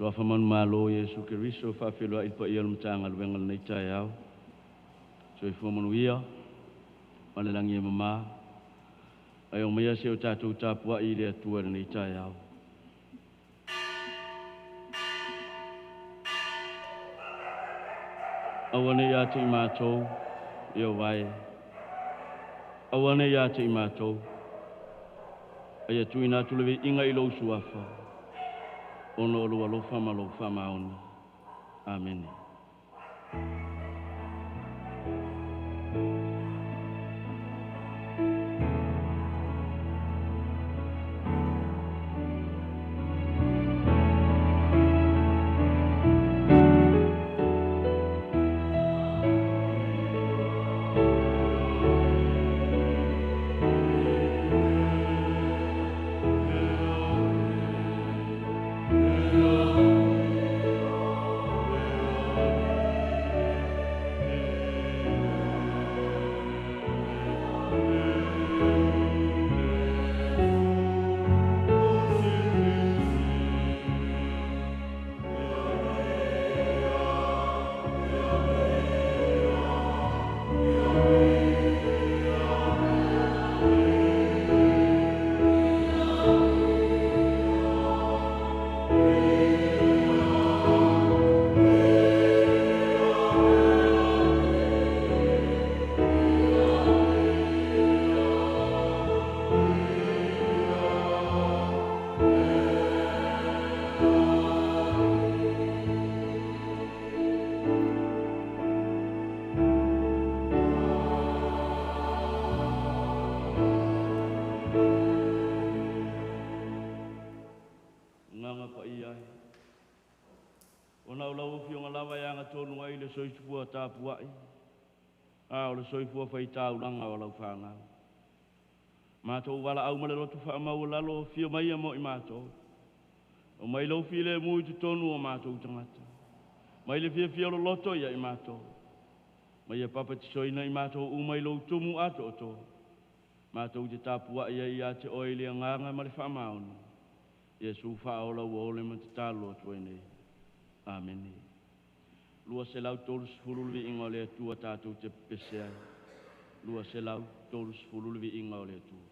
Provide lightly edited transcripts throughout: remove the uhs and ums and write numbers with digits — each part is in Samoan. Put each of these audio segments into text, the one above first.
Suafa manumalo Iesu Keriso, faafeiloai i le paia o le Matagaluega i lenei taeao. Soifua manuia ma le lagi e mama. Ae omaia se o tatou tapuai i le Atua i lenei taeao. Aua ne i ia te i matou, Ieova e, aua ne i ia te i matou, a ia tuuina atu le viiga i lou suafa, ona o lou alofa ma lou faamaoni. Amene. Agaga Paia e, ona o lau Afioga lava e agatonu ai le soifua tapuai, a o le soifua faitaulaga o lau fanau. Matou valaau ma le loto faamaualalo, afio maia mo i matou. O mai lou filemu i totonu o matou tagata. Mai le fiafia o loloto ia i matou. Ma ia papatisoina i matou uma i lou tumu atoatoa. Matou te tapuai ai ia te oe i le agaga ma le faamaoni. Iesu faaola ua ole ma tatalo atu ai nei. Amene. 230 le viiga o le Atua tatou te pepese ai. 230 le viiga o le Atua.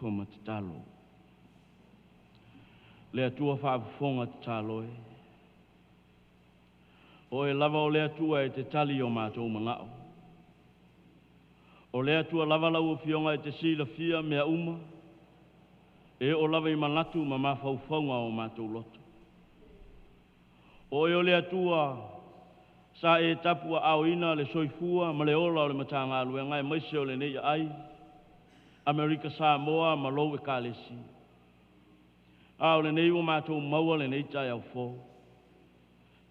tufatufa ma tatalo. Le Atua faafofoga tatalo e. O e lava o le Atua e te tali o matou manao. O le Atua lava lau afioga e te silafia mea uma, e oo lava i manatu ma mafaufauga o matou loto. O oe o le Atua sa e tapuaaoina le soifua ma le ola o le Matagaluega aemaise o lenei aai, Amerika Samoa ma lou Ekalesia. A o lenei ua matou maua lenei taeao fou,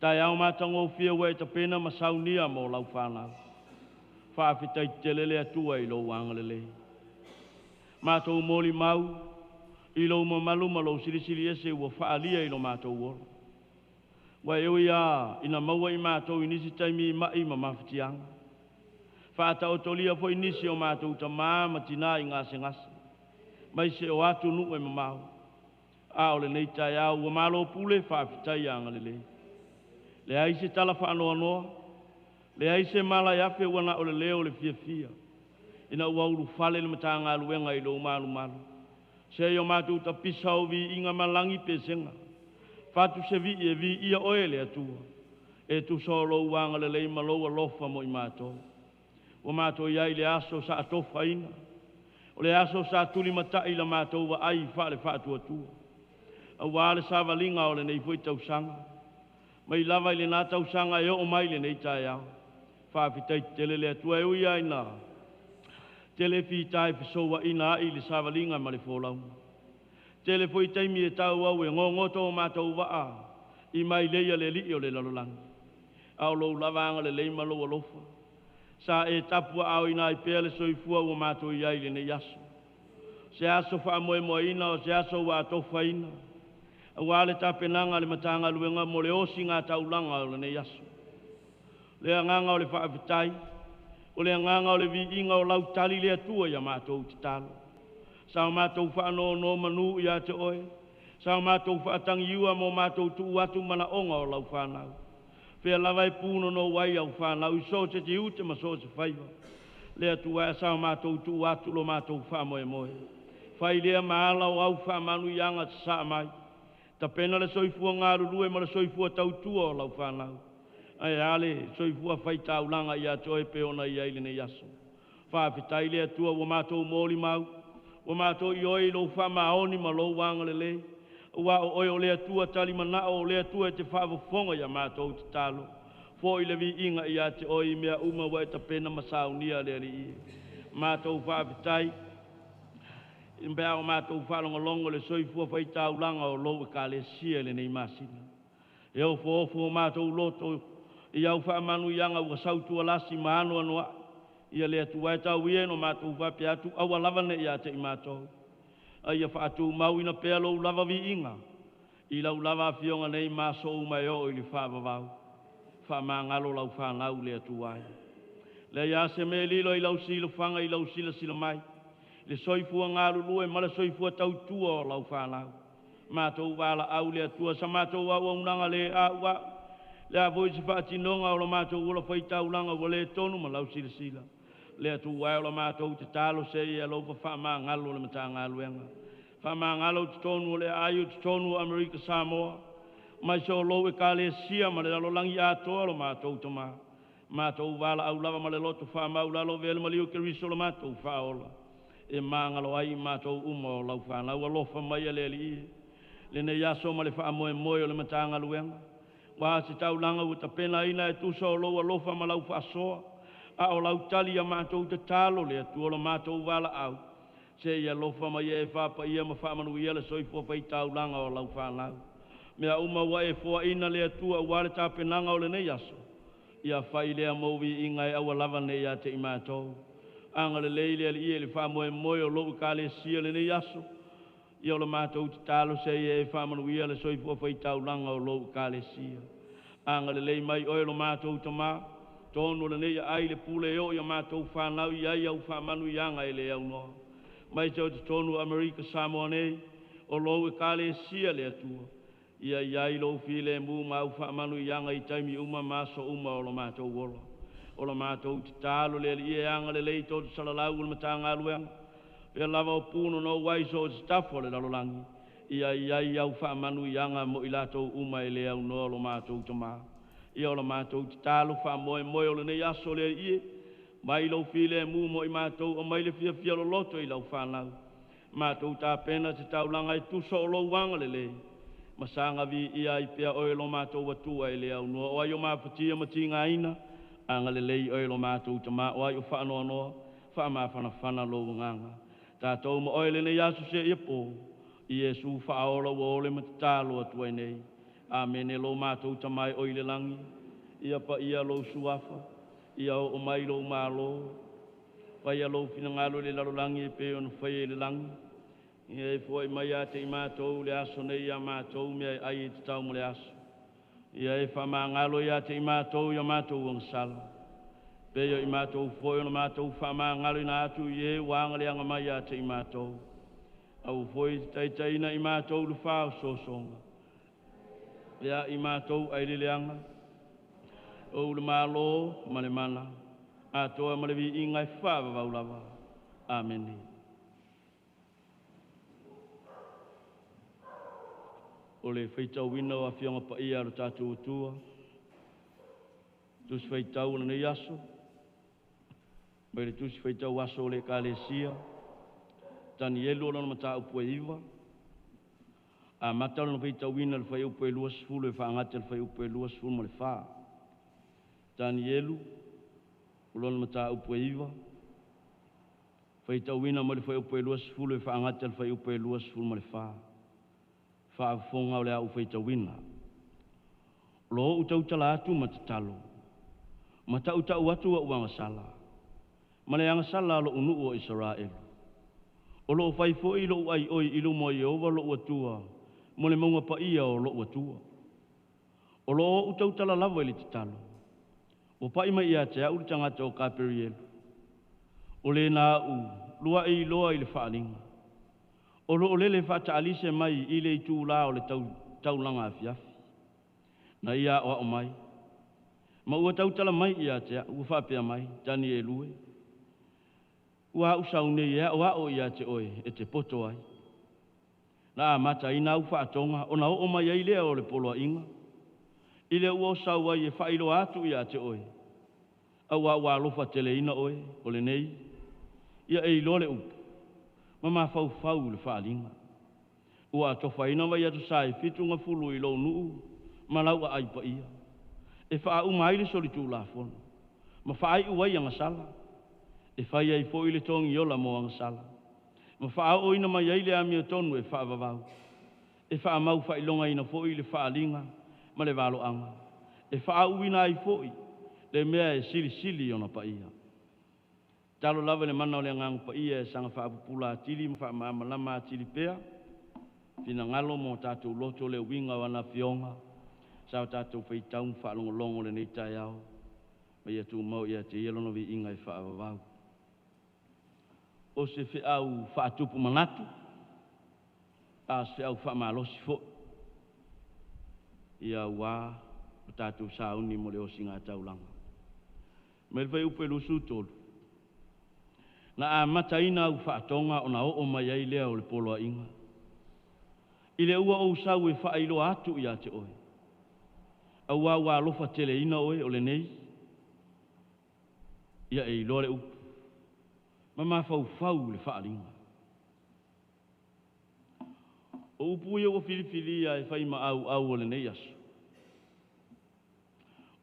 taeao matagofie ua e tapena ma saunia mo lau fanau. Faafetai tele le Atua i lou agalelei. Matou molimau i lou mamalu ma lou silisili ese ua faaalia i lo matou ola. Ua e ui lava ina maua i matou i nisi taimi mai ma mafatiaga, faataotolia foi nisi o matou tamā ma tinā i gasegase, mai se o atunuu e mamao. A o lenei taeao ua malo pule, faafetai agalelei. Leai se tala faanoanoa, leai se mala e afe ua na o le leo o le fiafia, ina ua ulufale le Matagaluega i lou malumalu. Se i o matou tapisa o viiga ma lagi pesega, fatu se vii e viia oe le Atua, e tusa o lou agalelei ma lou alofa mo i matou. Ua matou i ai le aso sa atofaina, o le aso sa tulimatai la matou vaai faale-faatuatua, aua le savaliga o lenei foi tausaga, mai lava i lena tausaga e oo mai lenei taeao. Faafetai tele le Atua e ui lava ina tele fita e fesouaina ai le savaliga ma le folauga. Tele foi taimi e tau au e gogoto o matou vaa i mailei a le alii o le lalolagi. A o lou lava agalelei ma lou alofa, sa e tapuaaoina ai pea le soifua ua matou i ai i lenei aso. Se aso faamoemoeina o se aso ua atofaina, aua le tapenaga a le Matagaluega mo le osiga taulaga o lenei aso. Le agaga o le faafetai, o le agaga o le viiga o lau tali le Atua ia matou tatalo. Sa o matou faanonomanu ia te oe, sa o matou faatagiua mo matou tuu atu manaoga o lau fanau. Fea lava e punonou ai au fanau i so o se tiute ma so o se faiva. Le Atua e sa o matou tuu atu lo matou faamoemoe. Fai lea ma ala o au faamanuiaga sasaa mai. Tapena le soifua galulue ma le soifua tautua o lau fanau. Ae a le soifua faitaulaga ia te oe pe ona i ai lenei aso. Faafetai le Atua ua matou molimau, ua matou ioe i lou faamaoni ma lou agalelei. Ua o oe o le Atua talimanao, o le Atua e te faafofoga ia matou tatalo. Foi le viiga ia te oe i mea uma ua e tapena ma saunia le Alii. Matou faafetai pe a o matou faalogologo i le soifua faitaulaga o lou Ekalesia i lenei masina. E ofoofo o matou loto i au faamanuiaga ua sautualasi ma anoanoai. Ia le Atua e tau ia ina matou faapea atu aua lava ne i ia te i matou. A ia faatumauina pea lou lava viiga i lau lava afioga nei ma aso uma e oo i le faavavau. Faamagalo lau fanau le Atua e. Leai lava se mea e lilo i lau silafaga i lau silasila mai, le soifua galulue ma le soifua tautua o lau fanau. Matou valaau le Atua sa matou auaunaga le auau, le a foi se faatinoga o lo matou ola faitaulaga ua le tonu ma lau silasila. Le Atua e o la matou tatalo se i alofa faamagalo le Matagaluega. Faamagalo totonu o le aai o totonu o Amerika Samoa, mai se o lou Ekalesia ma le lalolagi atoa lo matou tamā. Matou valaau lava ma le loto faamaulalo vea le maliu o Keriso lo matou faaola. E magalo ai matou uma o lau fanau alofa mai a le Alii. Lenei aso ma le faamoemoe o le Matagaluega. Ua se taulaga ua tapenaina e tusa o lou alofa ma lau faasoa. A o lau tali ia matou tatalo le Atua lo matou valaau. Se i alofa mai e faapaia ma faamanuia le soifua faitaulaga o lau fanau. Mea uma ua e foaina le Atua aua le tapenaga o lenei aso. Ia fai lea mo viiga e aua lava ne i ia te i matou. Agalelei le Alii e le faamoemoe o lou Ekalesia lenei aso. Ia o le matou tatalo se i e faamanuia le soifua faitaulaga o lou Ekalesia. Agalelei mai oe lo matou tamā, tonu o lenei aai le pule e oo ia matou fanau i ai au faamanuiaga e le aunoa. Mai se o totonu o Amerika Samoa nei, o lou Ekalesia le Atua. Ia iai lou filemu ma au faamanuiaga i taimi uma ma aso uma o lo matou ola. O lo matou tatalo le Alii e agalelei toto salalau o le Matagaluega. Pea lava o punonou ai so o se tafa o le lalolagi, ia i ai au faamanuiaga mo i latou uma e le aunoa lo matou Tamā. Ia o la matou tatalo faamoemoe o lenei aso le Alii e, mai lou filemu mo i matou, aumai le fiafia loloto i lau fanau. Matou tapena se taulaga e tusa o lou agalelei, ma saga viia ai pea oe lo matou Atua e le aunoa. O ai o mafatia ma tigaina, agalelei oe lo matou Tamā, o ai o faanoanoa, faamafanafana lou agaga. Tatou ma oe lenei aso seia po, Iesu faaola ua ole ma tatalo atu ai nei. Amene. Lo matou Tamā e oi i le lagi, ia paia lou suafa, ia oo mai lou malo, faia lou finagalo i le lalolagi e pei ona faia i le lagi. Ia e foai mai ia te i matou le aso nei ia matou mea e ai e tatau mo le aso. Ia e faamagalo ia te i matou ia matou agasala, pei o i matou foi ona matou faamagaloina atu i e ua agaleaga mai ia te i matou. Aua foi e te taitaiina i matou i le faaosoosoga, ia i matou ai le leaga, o le malo ma le mana, atoa ma le viiga e faavavau lava. Amene. O le faitauina o Afioga Paia a lo tatou Atua, Tusi Faitau o lenei aso, mai le Tusi Faitau Aso o le Ekalesia, Tanielu o lona mataupu e 9, amata lona faitauina i le fuaiupu e 20 e faagata i le fuaiupu e 24. Tanielu o lona mataupu e 9, faitauina mai le fuaiupu e 20 e faagata i le fuaiupu e 24. Faafofoga o le a ou faitauina. O lo ou tautala atu ma tatalo, ma tautau atu au agasala, ma le agasala a lou nuu o Isaraelu. O loo fai foi lou aioi i luma o Ieova lou Atua, mo le mauga paia o lou Atua. O lo ou tautala lava i le tatalo, ua pai mai ia te au le tagata o Kaperielu, o lena au luai iloa i le faaaliga. O loo lele faataalise mai i le itulā o le taulaga afiafi. Na ia aoao mai, ma ua tautala mai ia te au, ua faapea mai, Tanielu e, ua au sau nei e aoao ia te oe e te poto ai. Na amataina au faatoga ona oo mai ai lea o le poloaiga, i le ua sau ai e faailoa atu ia te oe, aua ua alofa teleina oe, o lenei, ia e iloa le upu, ma mafaufau i le faaaliga. Ua atofaina mai atu sa e fitu gafulu i lou nuu ma lau aai paia, e faauma ai le solitulafono, ma faaiu ai agasala, e fai ai foi le togiola mo agasala, ma faaooina mai ai le amiotonu e faavavau, e faamau faailogaina foi le faaaliga ma le valoaga, e faauuina ai foi le mea e silisili ona paia. Talo lava le mana o le Agaga Paia e saga faapupula atili ma faamalamalama atili pea finagalo mo tatou loto le uiga o ana afioga sa o tatou faitau ma faalogologo lenei taeao, ma ia tumau ia te ia lona viiga e faavavau. O se feau faatupu manatu, a o se feau faamalosi foi, ia ua o tatou sauni mo le osiga taulaga. Mai le fuaiupu e 23, na amataina au faatoga ona oo mai ai lea o le poloaiga, i le ua ou sau e faailoa atu ia te oe, aua ua alofa teleina oe o lenei, ia e iloa le upu, ma mafaufau i le faaaliga. O upu ia ua filifilia e fai ma auau o lenei aso,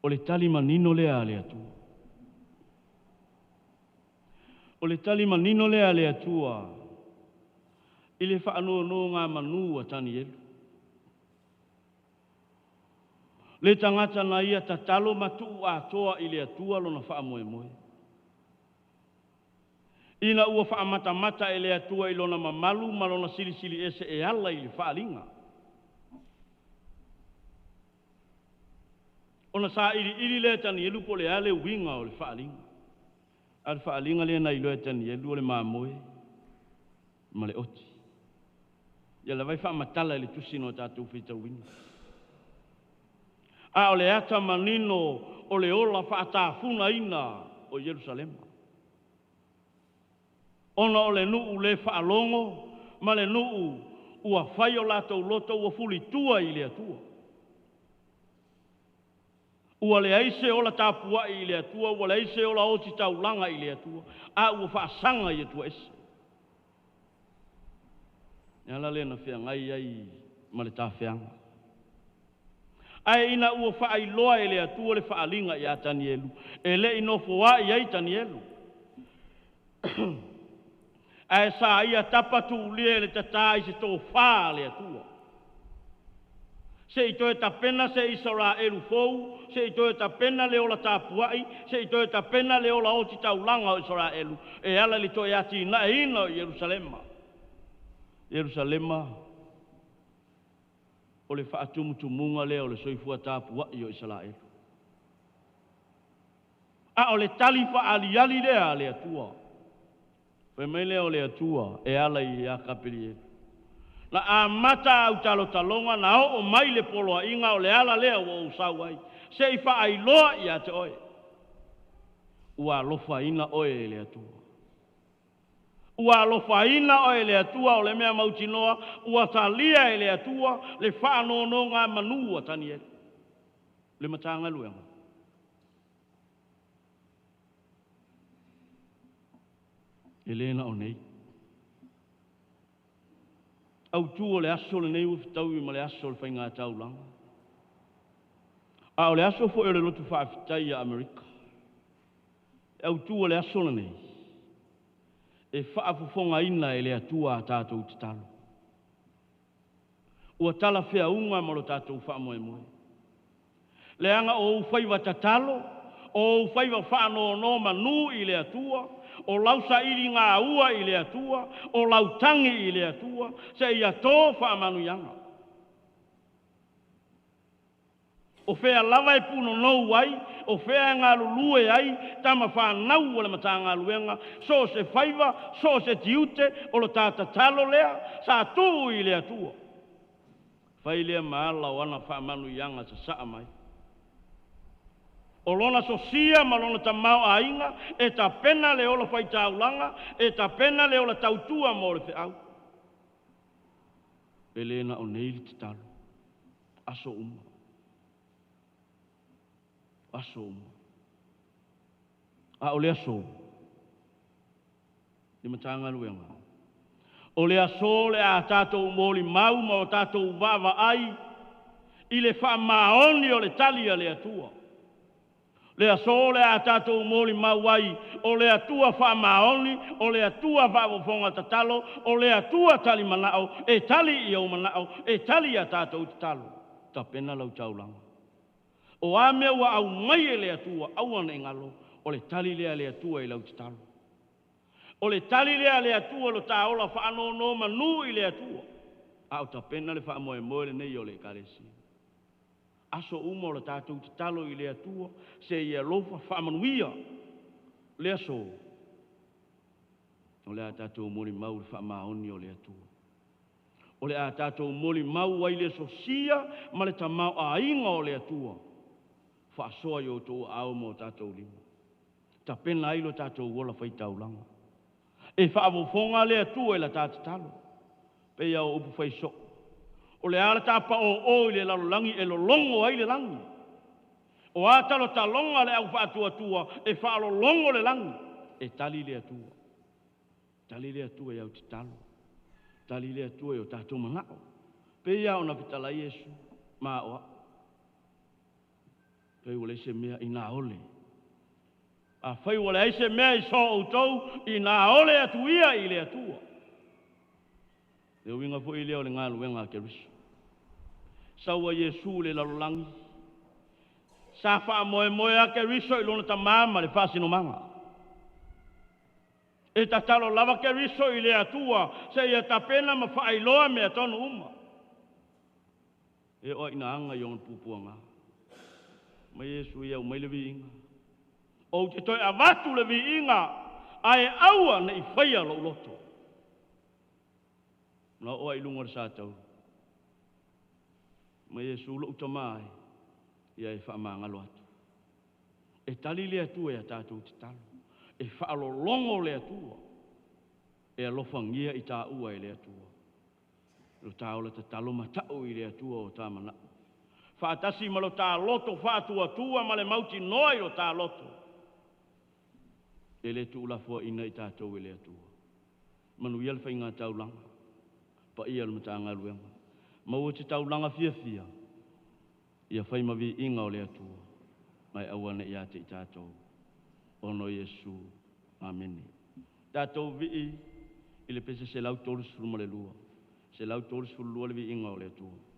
o le tali manino lea a le Atua. O le tali manino lea a le Atua i le faanonogamanu a Tanielu. Le tagata na ia tatalo ma tuu atoa i le Atua lona faamoemoe. Ina ua faamatamata e le Atua i lona mamalu ma lona silisili ese e ala i le faaaliga. Ona sailiili lea e Tanielu po o le a le uiga o le faaaliga. A o le faaaliga lea na iloa e Tanielu o le mamoe ma le oti. Ia lava e faamatala i le tusi na tatou faitauina. A o le ata manino o le ola faatafunaina o Ierusalema. Ona o le nuu le faalogo ma le nuu ua fai o latou loto ua fulitua i le Atua. Ua leai se ola tapuai i le Atua, ua leai se ola ositaulaga i le Atua, a ua faasaga i Atua ese. Le ala lea na feagai ai ma le tafeaga. Ae ina ua faailoa e le Atua le faaaliga ia Tanielu, e le i nofoai ai Tanielu. Ae sa ia tapatuulia e le tatā i se tofā a le Atua. Se i toe tapena se Isaraelu fou, se i toe tapena le ola tapuai, se i toe tapena le ola ositaulaga o Isaraelu e ala i le toe atinaeina o Ierusalema. Ierusalema o le faatumutumuga lea o le soifua tapuai o Isaraelu. A o le tali faaaliali lea a le Atua. Fai mai lea o le Atua e ala ia Kapelielu. Na amata au talotaloga na oo mai le poloaiga o le ala lea ua ou sau ai, se i faailoa ia te oe, ua alofaina oe e le Atua. Ua alofaina oe e le Atua, o le mea mautinoa, ua talia e le Atua le faanonogamanu a Tanielu, le Matagaluega. E le na o nei. Autu o le aso lenei ua fetaui ma le aso o le faigataulaga. A o le aso foi o le lotu faafetai ia Amerika. E autu o le aso lenei, e faafofogaina e le Atua a tatou tatalo. Ua talafeauga ma lo tatou faamoemoe. Leaga o ou faiva tatalo, o ou faiva faanonomanu i le Atua, o lau sailigaua i le Atua, o lau tagi i le Atua, seia to faamanuiaga. O fea lava e punonou ai, o fea e galulue ai tama fanau o le Matagaluega, so o se faiva, so o se tiute, o lo ta tatalo lea sa tuu i le Atua. Fai lea ma ala o ana faamanuiaga sasaa mai. O lona sosia ma lona tamaoaiga e tapena le ola faitaulaga, e tapena le ola tautua mo le feau. E le na o nei le tatalo, aso uma. Aso uma. A o le aso, le Matagaluega, o le aso le a tatou molimau ma o tatou vaavaai i le faamaoni o le tali a le Atua. Le aso le a tatou molimau ai, o le Atua faamaoni, o le Atua faafofoga tatalo, o le Atua tali manao, e tali i ou manao, e tali i a tatou tatalo. Tapena lau taulaga. O a mea ua aumai e le Atua, aua ne i galo, o le tali lea a le Atua i lau tatalo. O le tali lea a le Atua lo ta ola faanonomanu i le Atua. A o tapena le faamoemoe lenei o le Ekalesia. Aso uma o le tatou tatalo i le Atua, se i alofa faamanuia le aso. O le a tatou molimau le faamaoni o le Atua. O le a tatou molimau ai le sosia ma le tamaoaiga o le Atua. Faasoa i outou aao ma o tatou lima. Tapena ai lo tatou ola faitaulaga. E faafofoga le Atua i la ta tatalo. Pei o upu fai soo. O le ala tapa o o i le lalolagi e lologo ai le lagi. O a talotaloga le au faatuatua e faalologo le lagi. E tali le Atua. Tali le Atua i au tatalo. Tali le Atua i o tatou manao. Pei o na fetalai Iesu ma o au. Fai ua leai se mea ina ole. A fai ua leai se mea i so outou, ina ole atu ia i le Atua. Le uiga foi lea o le galuega a Keriso. Sau a Iesu le lalolagi, sa faamoemoe a Keriso i lona tamā ma le faasinomaga. E tatalo lava Keriso i le Atua, seia tapena ma faailoa mea tonu uma. E oa ina anga i ona pupuaga. Mai Iesu ia umai le viiga. Ou te toe avatu le viiga, ae aua ne i faia lou loto. Na oo ai i luga o le satauro. Mai Iesu lou tamā ai, ia e faamagalo atu. E tali le Atua ia tatou tatalo. E faalologo le Atua. E alofagia i taua e le Atua. Lo tā ola tatalo matau i le Atua o tā manao. Faatasi ma lo tā loto faatuatua ma le mautinoa i lo tā loto. E le tuulafoaina i tatou e le Atua. Manuia le faiga taulaga, paia o le Matagaluega. Maua se taulaga fiafia, ia fai ma viiga o le Atua, ma e aua ne i ia te i tatou. Ona o Iesu. Amene. Tatou vii i le pese 132, 132 le viiga o le Atua.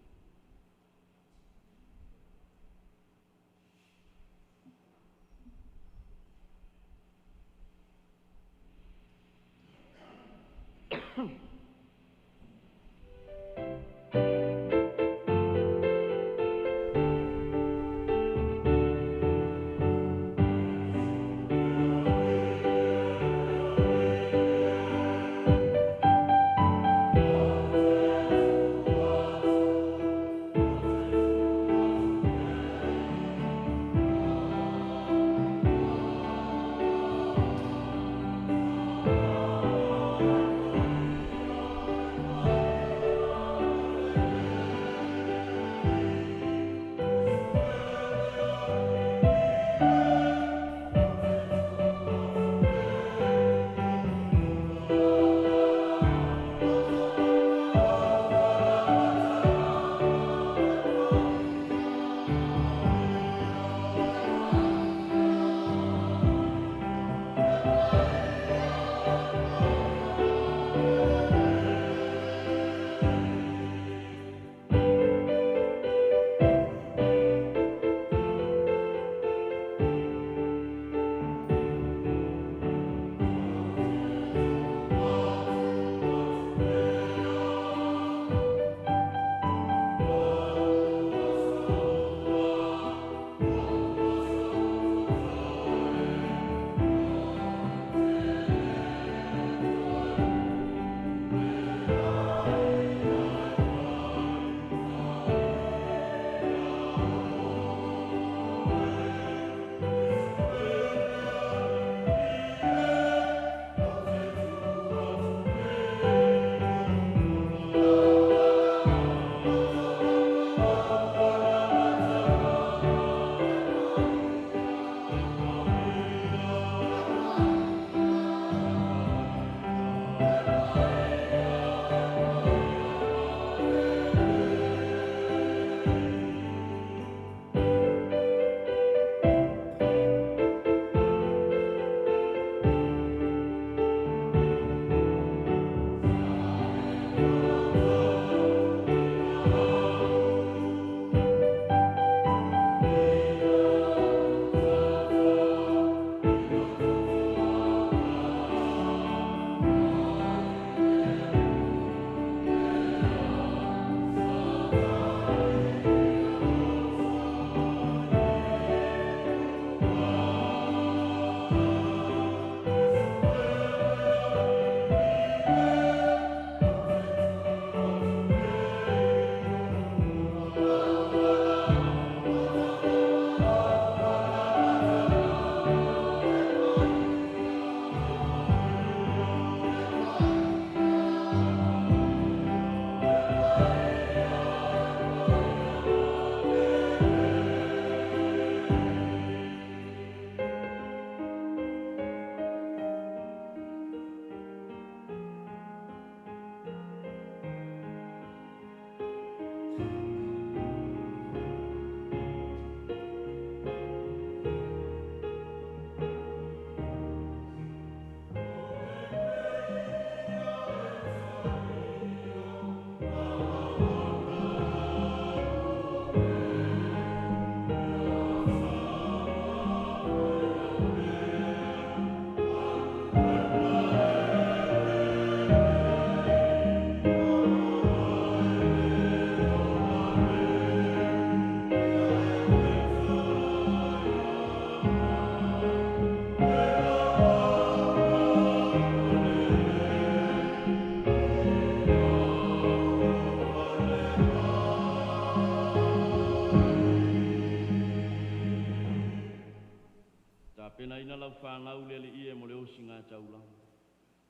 Tapenaina lau fanau le alii e mo le osiga taulaga.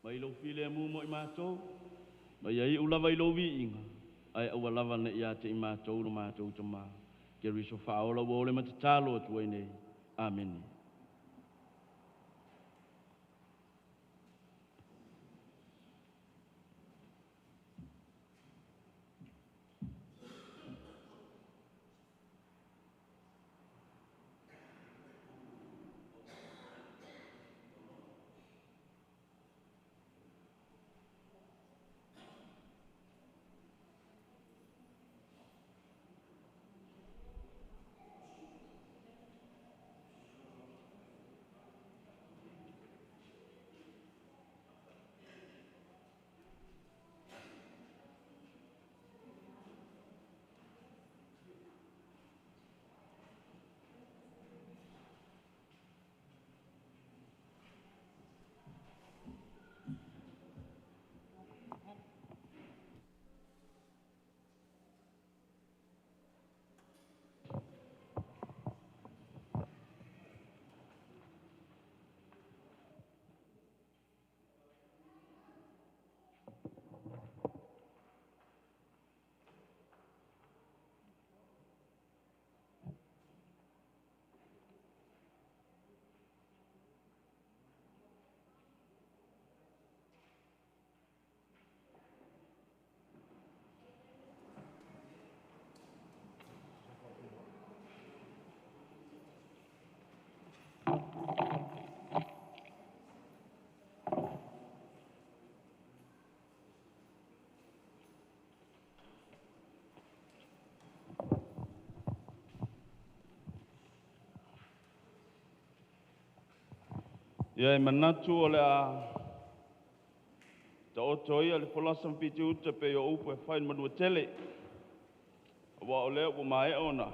Mai lou filemu mo i matou, ma ia iu lava i lou viiga, ae aua lava ne i ia te i matou lo matou Tama. Keriso faaola ua ole ma tatalo atu ai nei. Amene. Ia e manatu o le a taoto ia le folasa ma fitiuta pei o upu e fai i le Manuatele, aua o lea ua maea ona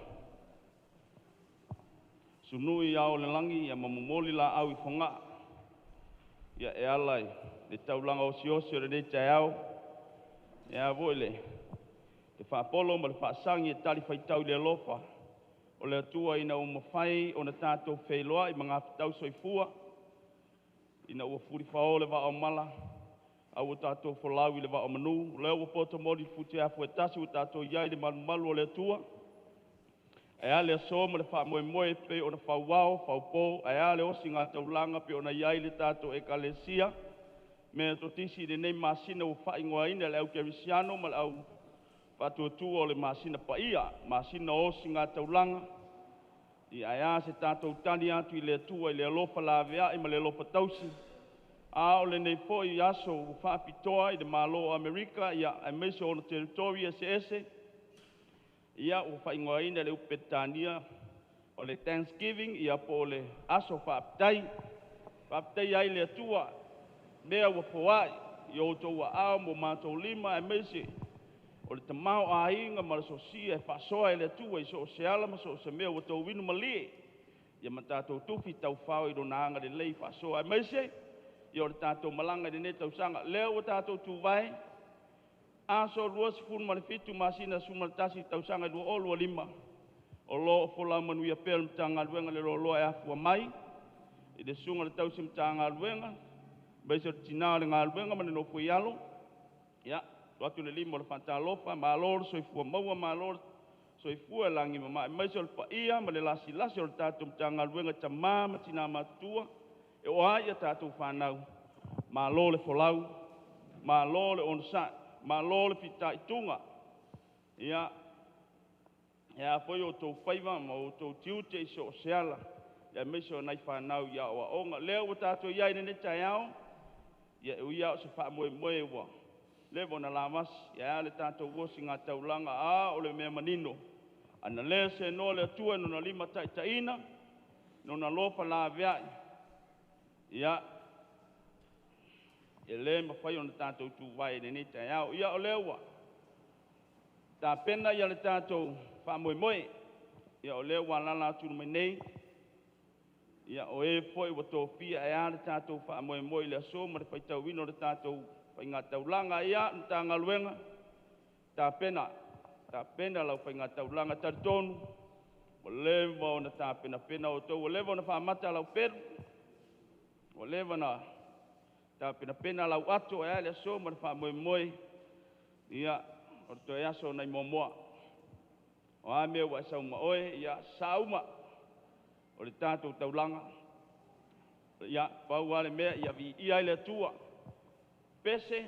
sunui ao o le lagi ia ma momoli laau i Fogaa ia e ala i le taulaga osiosi o lenei taeao, e a foi le faapolo ma le faasagi e talifuaitau i le alofa o le Atua ina ua mafai ona tatou feiloai magafetau soifua ina ua fulifao le vaa o mala a ua tatou folau i le vaa o manu. O lea ua poto moli i le futiafu e tasi ua tatou i ai i le malumalu o le Atua. Ae a le aso ma le faamoemoe e pei ona fauao faupo, ae a le ositaulaga pei ona i ai le tatou Ekalesia Metotisi i lenei masina ua faaigoaina e le Au Kerisiano ma le Au Faatuatua o le Masina Paia, masina o ositaulaga. Ia ae a se tatou tali atu i le Atua i le alofa laveai ma le alofa tausi, a o lenei foi aso ua faapitoa i le Malo o Amerika aemaise ona territory eseese, ia ua faaigoaina i le upu Peretania o le Thanksgiving, ia po o le Aso Faafetai. E Faafetaia ai le Atua mea ua foai i outou aao ma o matou lima aemaise o le tamaoaiga ma le sosia e faasoa e le Atua i so o se ala ma so o se mea ua outou malie ia ma tatou tufi taufao i Lona agalelei faasoa aemaise ia o le tatou malaga i lenei tausaga. Lea ua tatou tuvae aso 27 masina 11 tausaga 2025, o lo o folau manuia pea le Matagaluega a le Loaloa e afua mai i le susuga i le tausi Matagaluega aemaise o le tina o le galuega ma le nofo i alo. Ia, tuu atu le lima o le faatalofa, malo le soifua maua, malo le soifua lagi e mama, aemaise o le paia ma le lasilasi o le tatou Matagaluega i tama ma tina matutua e oo lava i a tatou fanau, malo le folau, malo le onosai, malo le fitaituga. Ia, e a foi outou faiva ma outou tiute i so o se ala, aemaise o nai fanau i aoaoga. Lea ua tatou i ai i lenei taeao, ia e ui lava o se faamoemoe ua leva ona lavasi, ae a le tatou ositaulaga, a o le mea manino, ana le seanoa le Atua i Lona limataitaiina, Lona alofa laveai, ia, e le mafai ona tatou tuvae i lenei taeao. Ia o lea ua tapena le tatou faamoemoe, ia o lea ua alaala atu i luma nei, ia o e foi ua tofia e a le tatou faamoemoe i le aso ma le faitauina o le tatou faigataulaga. Ia, le Matagaluega, tapena, tapena lau faigataulaga. E talitonu ua leva ona tapenapena outou, ua leva ona faamata lau pelu, ua leva ona Tapenapena lau ato e ale aso ma le faamoemoe, ia, o le toe aso nai muamua. O a mea ua e sau ma oe, ia sauma o le tatou taulaga. Ia, pau lava le mea ia viia ai le Atua. Pese,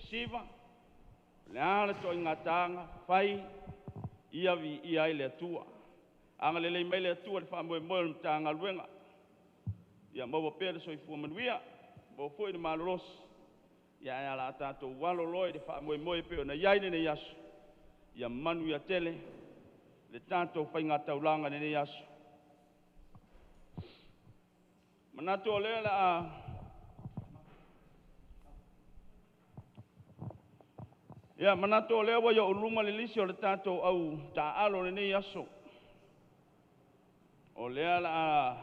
siva, o le a le ituaiga taga, fai, ia viia ai le Atua. Agalelei mai le Atua i le faamoemoe o le Matagaluega. Ia maua pea le soifua manuia, maua foi le malolosi, ia ae o le a tatou alo loa i le faamoemoe pei ona i ai lenei aso. Ia manuia tele le tatou faigataulaga i lenei aso. Manatu o lea o le a Ia, manatu o lea ua i ou luma le lisi o le tatou au taaalo i lenei aso. O lea o le a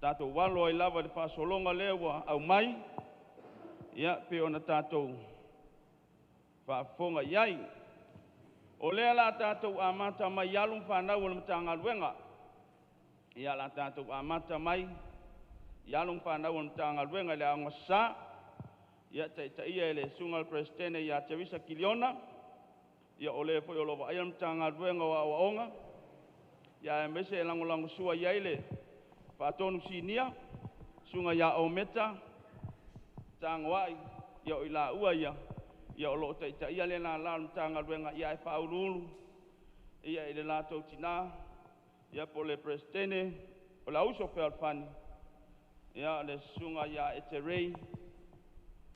tatou alo ai lava i le faasologa lea ua aumai, ia pei ona tatou faafofoga i ai. O lea o le a tatou amata mai i alo ma fanau a le Matagaluega. Ia, o le a tatou amata mai i alo ma fanau a le Matagaluega i le Aoga Sa, ia taitaia e le Susuga i le Peresetene ia Teresa Kiliona, ia o le foi o lo o vaaia le Matagaluega o Aoaoga, aemaise e lagolagosua i ai le Faatonu Sinia, Susuga ia Ometa Tagoai, ia o i laua ia o lo o taitaia lea lala o le Matagaluega, ae faauluulu i le latou tina, ia po o le Peresetene o le Auuso Fealofani, le Susuga ia Eterei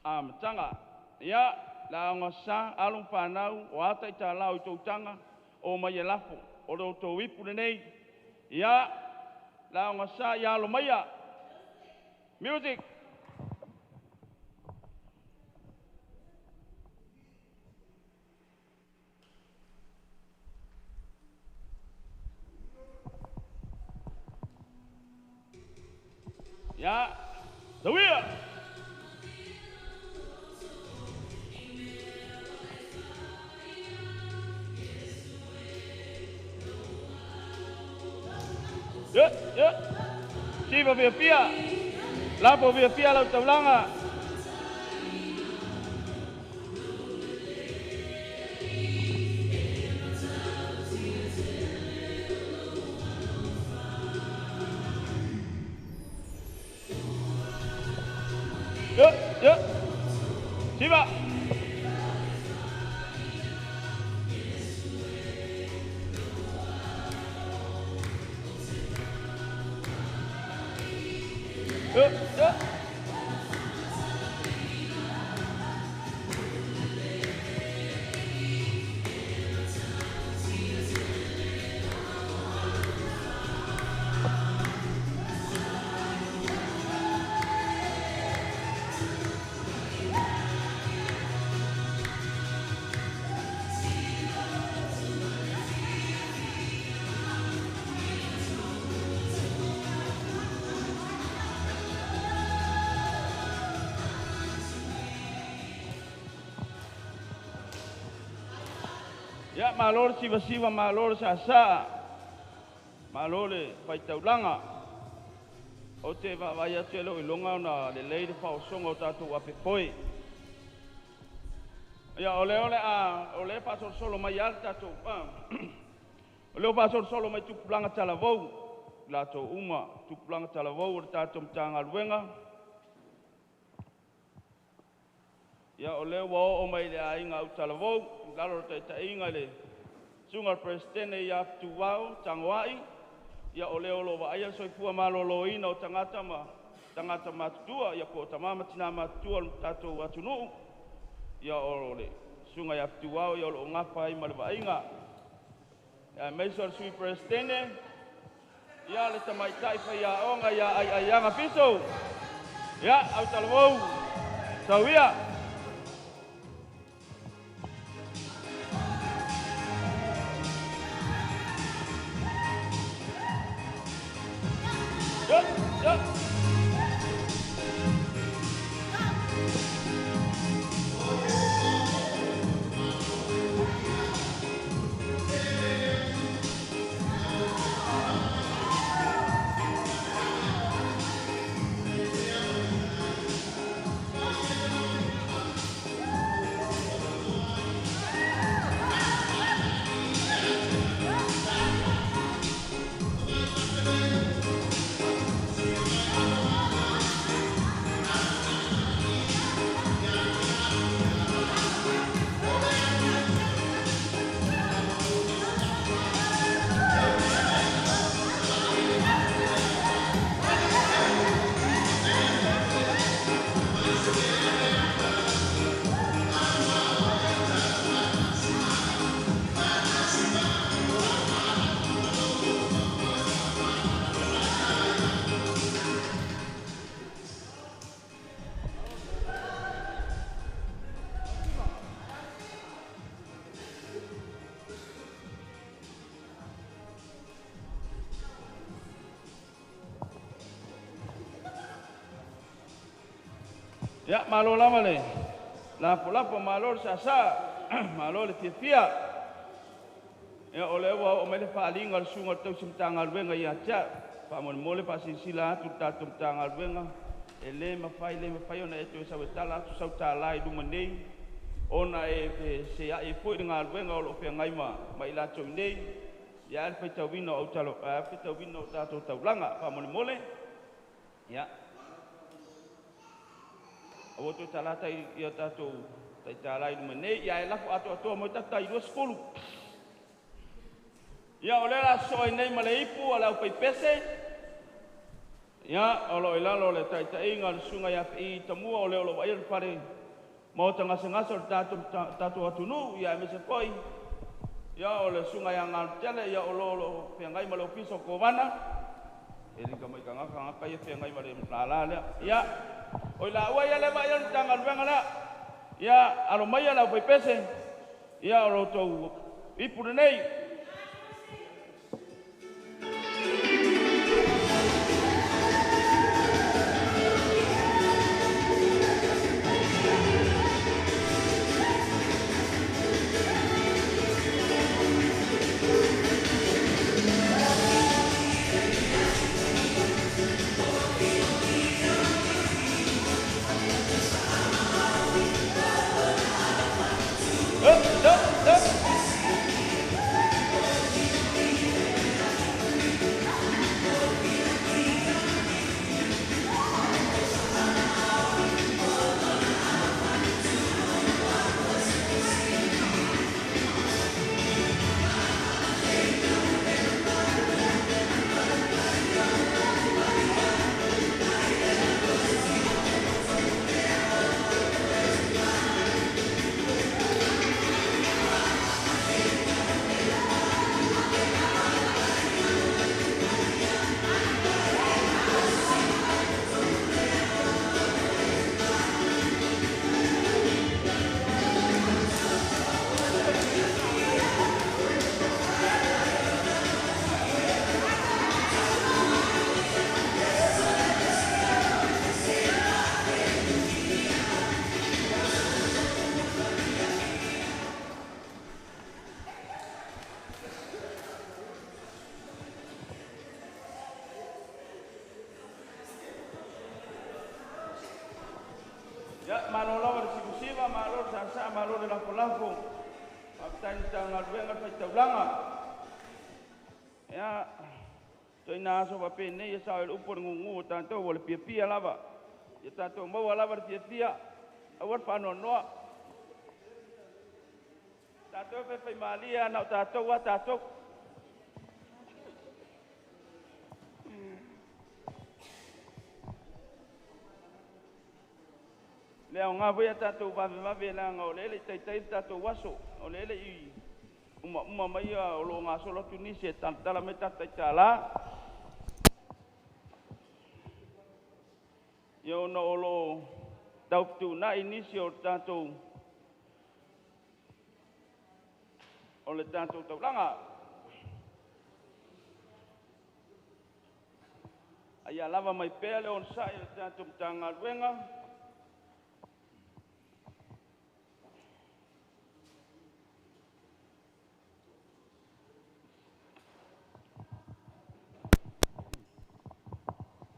Amataga. Ia, le Aoga Sa, alo ma fanau, o a taitalau i tou taga, omai e lafo, o lo outou ipu lenei. Ia, le Aoga Sa, ia alo maia. Music! Ia, tauia! Ia, ia, siva fiafia, lafo fiafia lau taulaga. Ia, ia, siva! Ia, ia. Ia, malo le sivasiva, malo le saasaa, malo le faitaulaga. Ou te vaavaai atu e lou iloga ona lelei le faaosoga o tatou apefoe. Ia, o lea o le a, o lea e faasolosolo mai lava le tatou, o lea ua faasolosolo mai tupulaga talavou, latou uma tupulaga talavou o le tatou Matagaluega. Ia, o lea ua oo mai i le aiga autalavou, i lalo o le taitaiga i le Susuga i le Peresetene ia Fetuao Tagoai, ia o le o lo o vaaia le soifua maloloina o tagata ma tagata matutua, ia po o tama ma tina matutua o le tatou atunuu. Ia o le Susuga ia Fetuao ia o lo o gafa ai ma le vaaiga. Aemaise o le Sui Peresetene, ia le tamaitai faiaoga ia Aiaiaga Fiso. Ia, autalavou, tauia. Ia, ia. Ia, malo lava le lafolafola, malo le saasaa, malo le fiafia. Ia, o lea ua oo mai le faaaliga a le susuga i le tausi Matagaluega ia te au. Faamolemole faasilasila atu le tatou Matagaluega, e le mafai, le mafai ona e toe sau e tala atu sau tala i luma nei, ona e feseai ai foi le galuega o lo o feagai ma i latou nei, ia ae a le faitauina o ae a le faitauina o tatou taulaga. Faamolemole, ia, aua toe tala ia tatou tai tala i luma nei, ia ae lafo atoatoa mo tatou tai 20. Ia, o lea o le a sosoo ai nei ma le ipu a le aufaipese, ia, o lo o i lalo o le taitaiga a le susuga ia Feii Tamua, o le o lo o vaaia le fale maota gasegase o le tatou atunuu, ia aemaise foi ia o le susuga ia Galutele, ia o lo o feagai ma le ofisa o Kovana. E lika mai tagata ia feagai ma le lala lea. Ia, o i laua ia lea e vaaia le Matagaluega lea. Ia, alo maia le aufaipese, ia o lo outou ipu lenei. Up, up, up. Ia, malo lava le sivusiva, malo le saasaa, malo le lafolafo. Faafetai i le Matagaluega le faitaulaga. Ia, toina aso faapenei e sao ai le upu a le gugu o tatou o le fiafia lava. Ia tatou maua lava le fiafia, aua le faanoanoa. Tatou e faifaimalie lava na o tatou lava tatou. Le aoga foi a tatou vavevave leaga o lea e le i taitai le tatou aso, o lea e le i umauma mai o lo o gasolo atu nisi e talatala mai tatou taitala. Ia ona o lo o tau fetuunai nisi o le tatou taulaga. A ia lava mai pea le onosai a le tatou Matagaluega.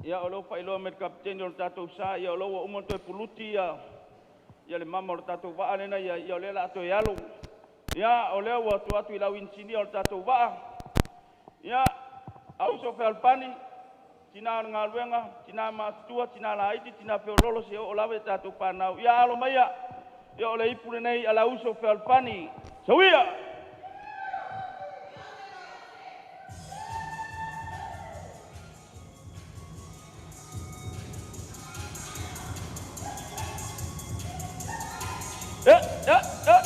Ia, o lea ua faailoa mai e le Kapeteni o le tatou sa, ia o lea ua uma ona toe puluti ia le mama o le tatou vaa lena, ia o lea o le a toe alu. Ia, o lea ua tuu atu i le au inisinia o le tatou vaa. Ia, auso fealofani, tina o le galuega, tina matutua, tina laiti, tina feoloolo, seia oo lava i tatou fanau. Ia alo maia, ia o le ipu lenei a le auso fealofani. Sauia! Eh, eh, eh.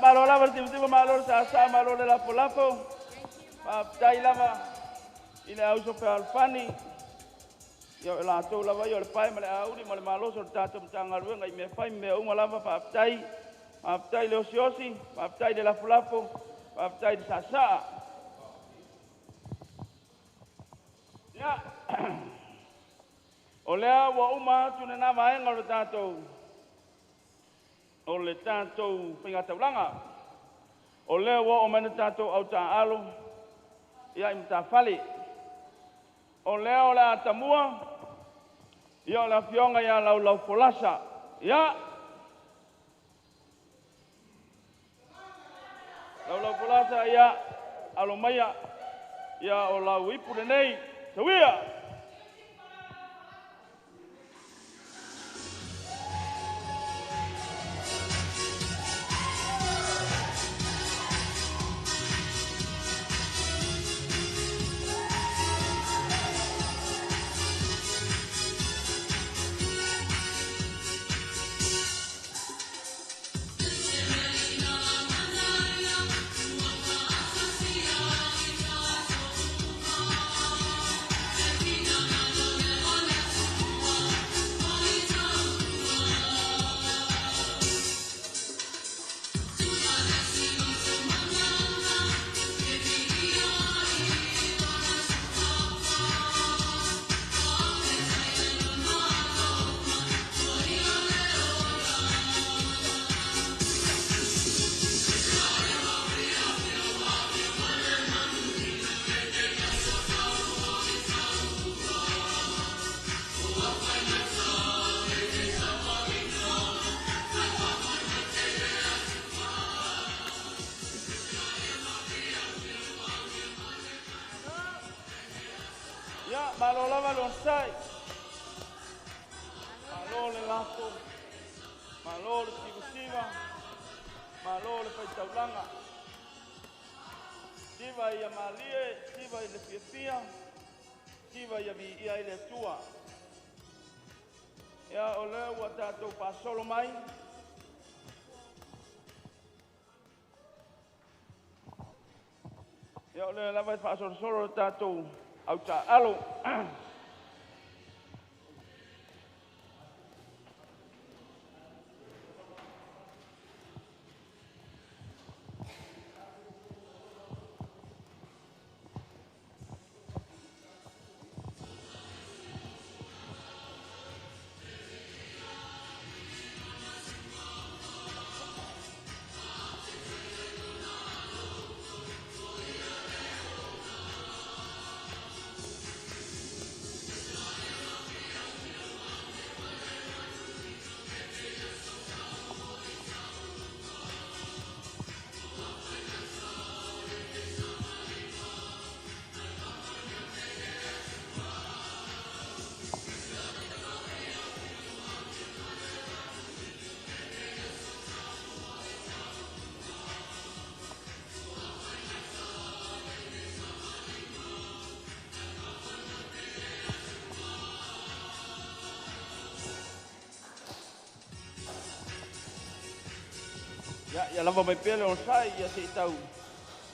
Malo lava le tivativo, malo le sāsā, malo le lafolafo. Faafetai lava i le auso fealofani. Ia o latou lava ia o le pae ma le auli ma le malosi o le tatou Matagaluega i mea fai ma mea uma lava. Faafetai. Faafetai le osiosi, faafetai le lafolafo, faafetai le saasaa. Ia, o lea ua uma atu lena vaega o le tatou faigataulaga. O lea ua oo mai le tatou autaaalo ia i matafale. O lea o le a tamua ia o le afioga ia Laulaufolasa. Ia, Laulaufolasa, ia, alo maia, ia o lau ipu lenei, tauia! Ia, malo lava le onosai, malo le lafo, malo le tivasiva, malo le faitaulaga. Siva ia malie, siva i le fiafia, siva ia viia i le Atua. Ia, o lea ua tatou faasolo mai. Ia, o lea lava e faasolosolo le tatou autaaalo. Ia, ia lava mai pea le onosai, ia se i tau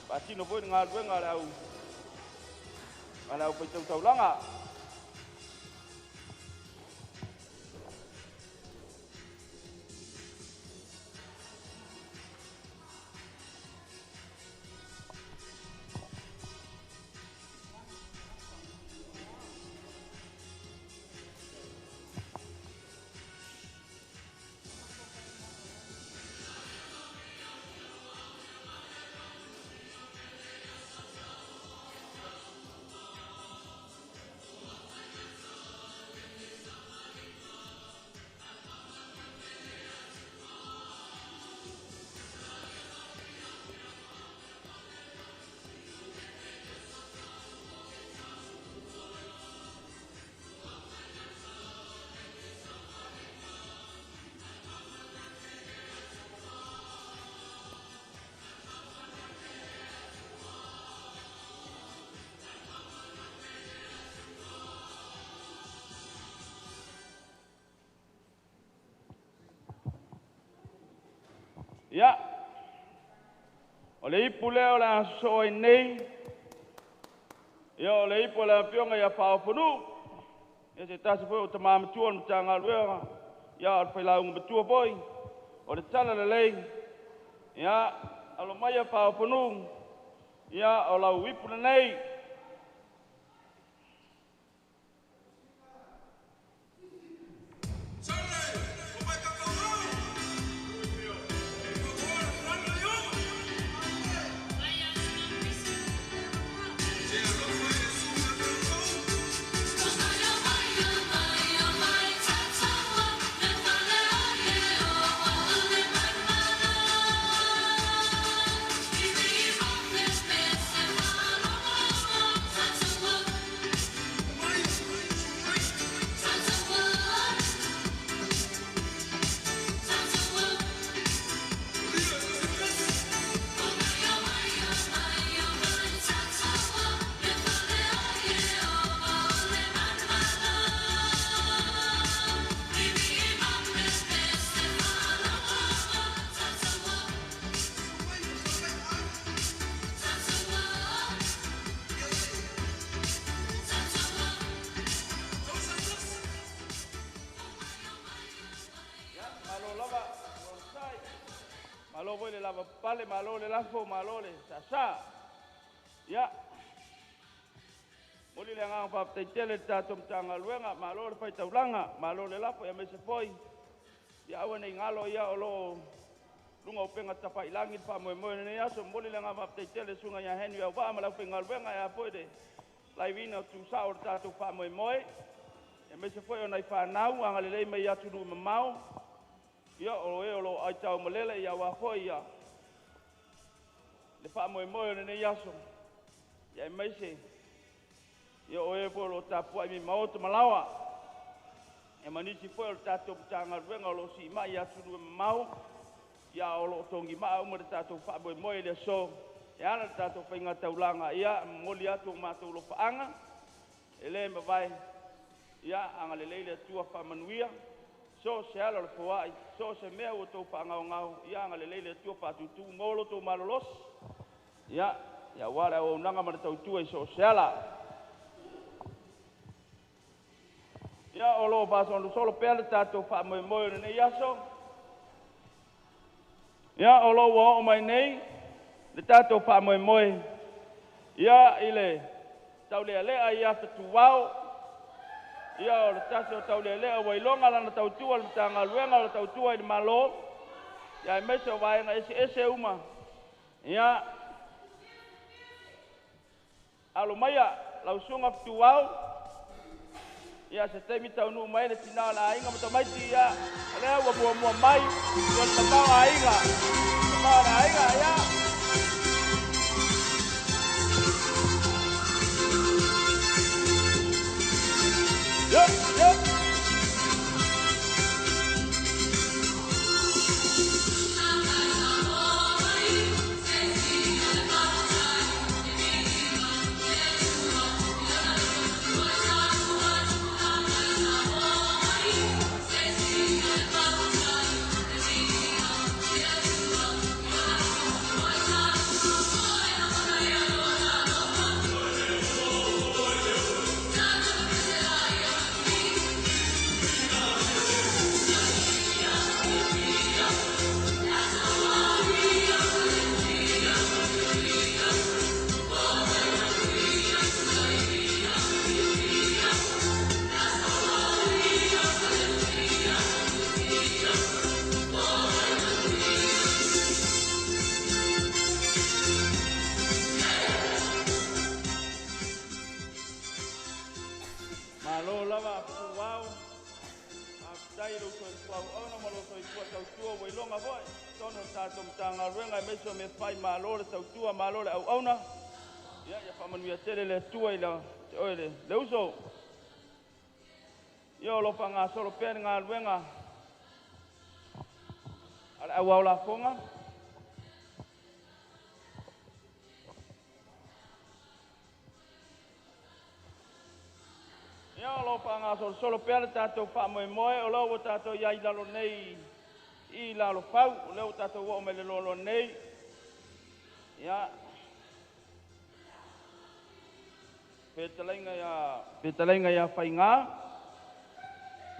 faatino foi le galuega a le au faitautaulaga. Ia, O le ipu lea o le a sosoo ai nei, ia o le ipu o le afioga ia Faaofonuu, ia se tasi foi o tama matua o le Matagaluega, ia o le failauga matua foi o le Talalelei. Ia, alo maia Faaofonuu, ia o lau ipu lenei. Ia, malo lava le onosai, malo foi le lavapapale, malo le lafo, malo le saasaa. Ia, momoli le agaga faafetai tele i le tatou Matagaluega, malo le fai taulaga, malo le lafo, aemaise foi ia aua ne i galo o lo o i luga o upega tafailagi le faamoemoe o lenei aso. E momoli le agaga faafetai tele i le susuga ia Henry Auvaa ma le aufaigaluega e a foi le laiviina tuusao o le tatou faamoemoe, aemaise foi o nai fanau agalelei mai atunuu mamao, ia o e o lo o aitaumalele aua foi le faamoemoe o lenei aso, aemaise o e foi o lo o tapuai mai maota ma laoa, ia ma nisi foi o le tatou Matagaluega o lo o siimai i atunuu e mamao, a o lo o togimaa uma le tatou faamoemoe i le aso e ala i le tatou faigataulaga. Ia, e momoli atu o matou alofaaga e le mavae, ia agalelei le Atua faamanuia so o se ala o le foai, so o se mea ua outou faagaogao, ia agalelei le Atua faatutu maua lo outou malolosi, ia aua le auaunaga ma le tautua i so o se ala. Ia, o lo o faasolosolo pea le tatou faamoemoe o lenei aso. Ia, o lo o ua oo mai nei le tatou faamoemoe ia i le taulealea ia Fetuao, ia o le tasi o taulealea ua iloga lana tautua i le Matagaluega o le tautua i le Malo, aemaise o vaega eseese uma. Ia, alo maia lau susuga Fetuao, ia se taimi taunuu mai le tina o le aiga ma tamaiti, ia o lea ua muamua mai ia le tamaoaiga, le tama o le aiga, ia. Yo, yo. Malo lava Fetuao, faafetai i lou soifua auauna ma lou soifua tautua ua iloga foi i totonu o le tatou Matagaluega aemaise o mea fai, malo le tautua, malo le auauna. Ia faamanuia tele le Atua i te oe le uso. Ia o lo o faagasolo pea le galuega a le auao lafoga. Ia o lo o faagasolosolo pea le tatou faamoemoe, o lo o ua tatou i ai i lalo nei i Lalofau, o lea ua tatou oo mai i le loaloa nei. Ia fetalaiga ia Faiga.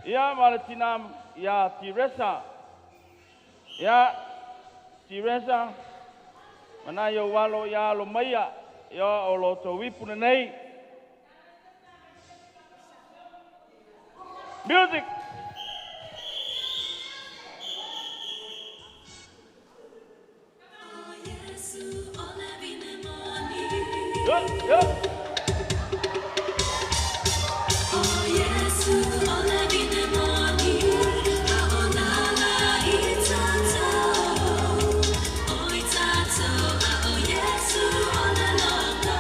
Ia ma le tina ia Tiresa. Ia Tiresa, mana ia alo ia alo maia, ia o lo tou ipu lenei. Music. Yeah, yeah. Oh Yesu, ole vine moni, a o nala i tatou, o i tatou, a o Yesu ole loto.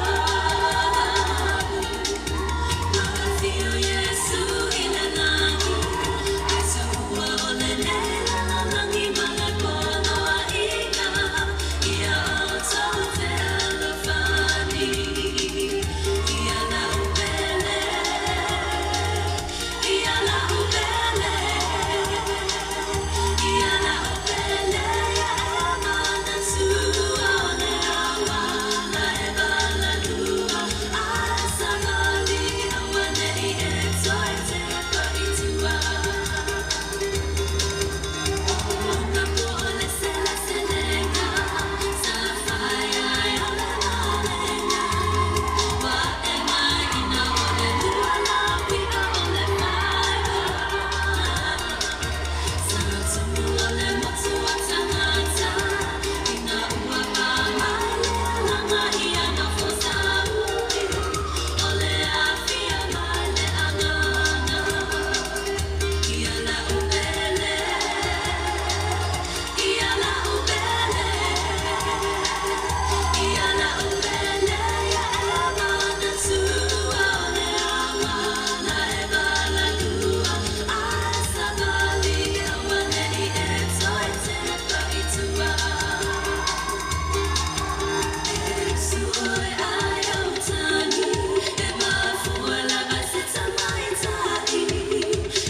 Afio Yesu i le lagi, ai sua o le nela langi malakono a ika, ia o tau te alofani, ia la upele, ia la upele, ia la upele, ia e manatua o le awa, la e valalua, a e savali, aua nei e toe te pa i tua. O ka po o le sele selega, sa fai ai o le malenga, wa e mai ina o le lua la wika o le faiva. Sa tumu o le motu o tangata, ina ua pa mai le alanga ia na fosa ui, o le afia mai le angana. Ia la upele, ia la upele, ia la upele, ia e manatua o le awa, la e valalua, a e savali, aua nei e toe te pa i tua. E su oe ai au tagi, e mafua lava se tamaitai,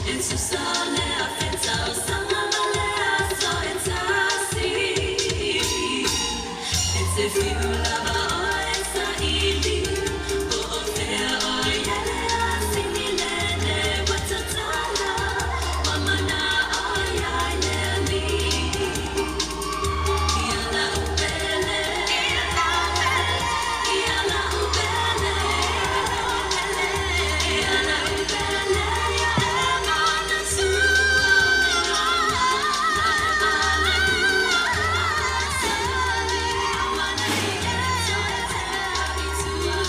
e tusa o le afe tausaga ma le aso e tasi. E te fiu lava oe saili, po o fea oe e le asini lele ua tatala, ua mana'o iai le Alii. Ia la upele, ia la upele, ia la upele, ia e manatua o le awa, la e valalua, a e savali, aua nei e toe te pa i tua.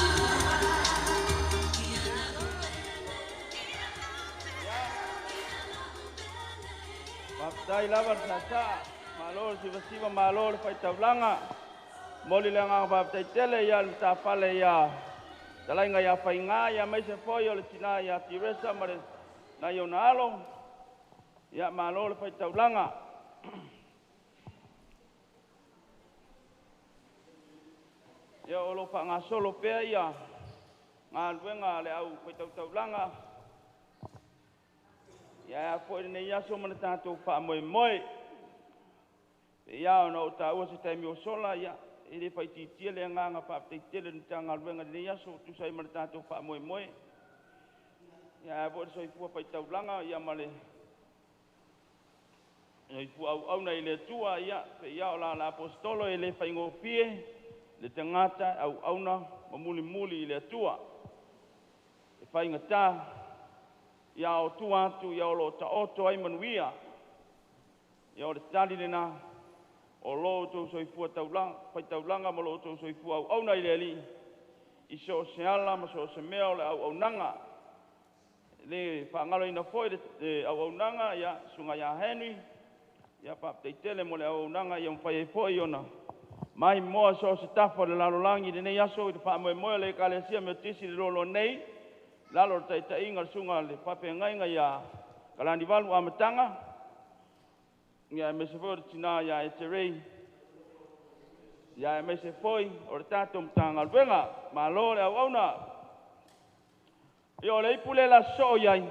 Ia la upele, ia la upele. Faafetai lava le sāsā, malo le sivasiva, malo le faitaulaga. Moli le agaga faafetai tele ia le matafale ia talaiga ia Faiga, ia maise foi o le tina ia Tiresa ma le nai ona alo. Ia malo le faitaulaga. Ia o lo faagasolo pea ia galuega a le au faitautaulaga. Ia ea foi lenei aso ma le tatou faamoemoe. Ia ona o taua se taimi o sola, ia e le faitiitia le agaga faafetai tele i le Matagaluega i lenei aso, tusa ai ma le tatou faamoemoe. Ia ea foi le soifua faitaulaga, ia ma le soifua auauna i le Atua, ia pe ia o la la apostolo e le faigofie le tagata auauna ma mulimuli i le Atua. E faigata, ia o tua atu, ia o lo o taoto ai manuia. Ia o le tali lena o lo outou soifua taulaga, faitaulaga ma lo outou soifua auauna i le Alii, i so o se ala ma so o se mea o le auaunaga. Le faagaloina foi le auaunaga, ia susuga ia Henry, ia faafetai tele mo le auaunaga, ia mafai ai foi ona mai moa so o se tafa o le lalolagi i lenei aso i le faamoemoe o le Ekalesia Metotisi i le loaloa nei, lalo o le taitaiga o le susuga i le faafeagaiga ia Kalanivalu Amataga, ia aemaise foi o le tina ia Eterei, ia aemaise foi o le tatou Matagaluega. Malo le auauna. Ia o le ipu le la soo iai.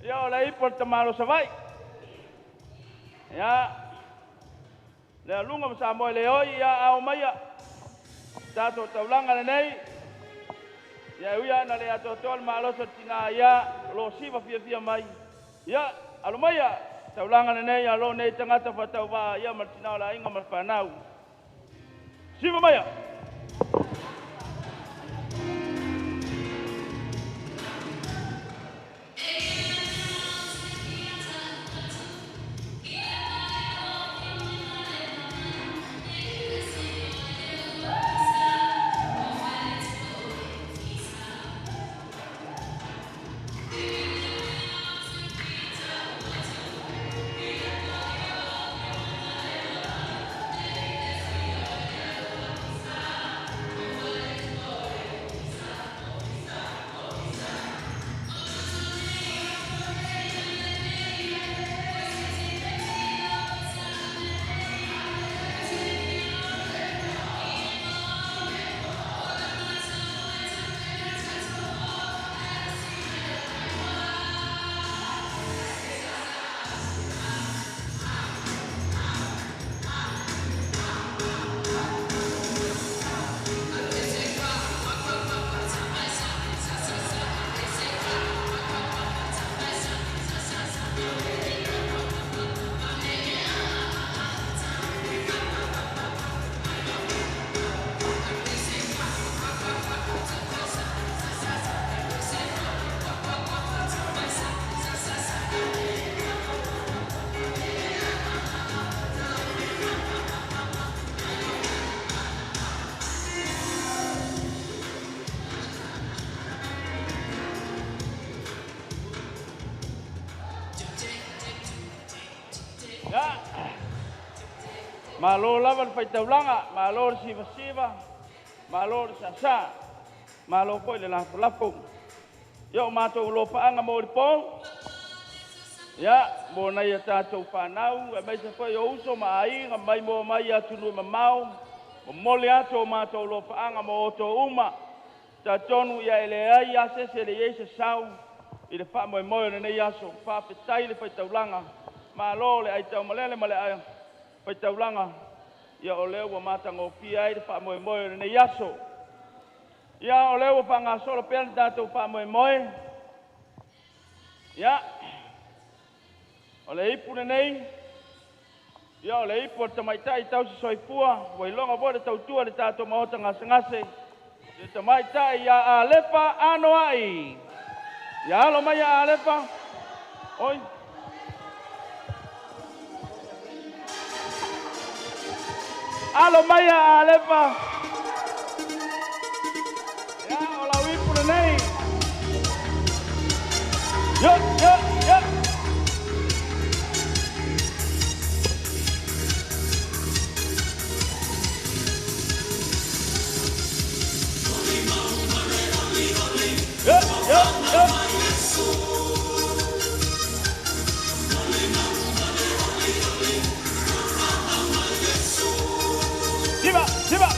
Ia o le ipu o le tamalo Savai. Ia, le aluga ma Samoa e le oi, ia ao maia tatou taulaga lenei. Ia e ui na le atoatoa le malosi o le tina, ia o lo o siva fiafia mai. Ia, alo maia taulaga lenei alo nei tagata faatauvaa, ia ma le tina o le aiga ma le fanau. Siva maia. Malo lava le faitaulaga, malo le sivasiva, malo le sasa, malo foi le lafolafoga. Ia o matou lofaanga mo le po, ia mo nai a tatou fanau, aemaise foi o uso ma aiga mai moa mai atunuu mamao, momoli atu o matou lofaanga mo outou uma. Talitonu ia e leai lava se isi e le i ai se sao i le faamoemoe o lenei aso. Faafetai le faitaulaga, malo le aitaumalele ma le faitaulaga, ia o lea ua matagofie ai le faamoemoe o lenei aso. Ia o lea ua faagasolo pea le tatou faamoemoe. Ia, o le ipu lenei, ia o le ipu o le tamaitai tausi soifua, ua iloga foi le tautua i le tatou maota gasegase, le tamaitai ia Alefa Anoa'i. Ia alo mai ia Alefa. Oi. Alo mai ia Alefa. Ia, o lau ipu lenei. Yo, yo, yo. Yo, yo, yo. Siva, siva.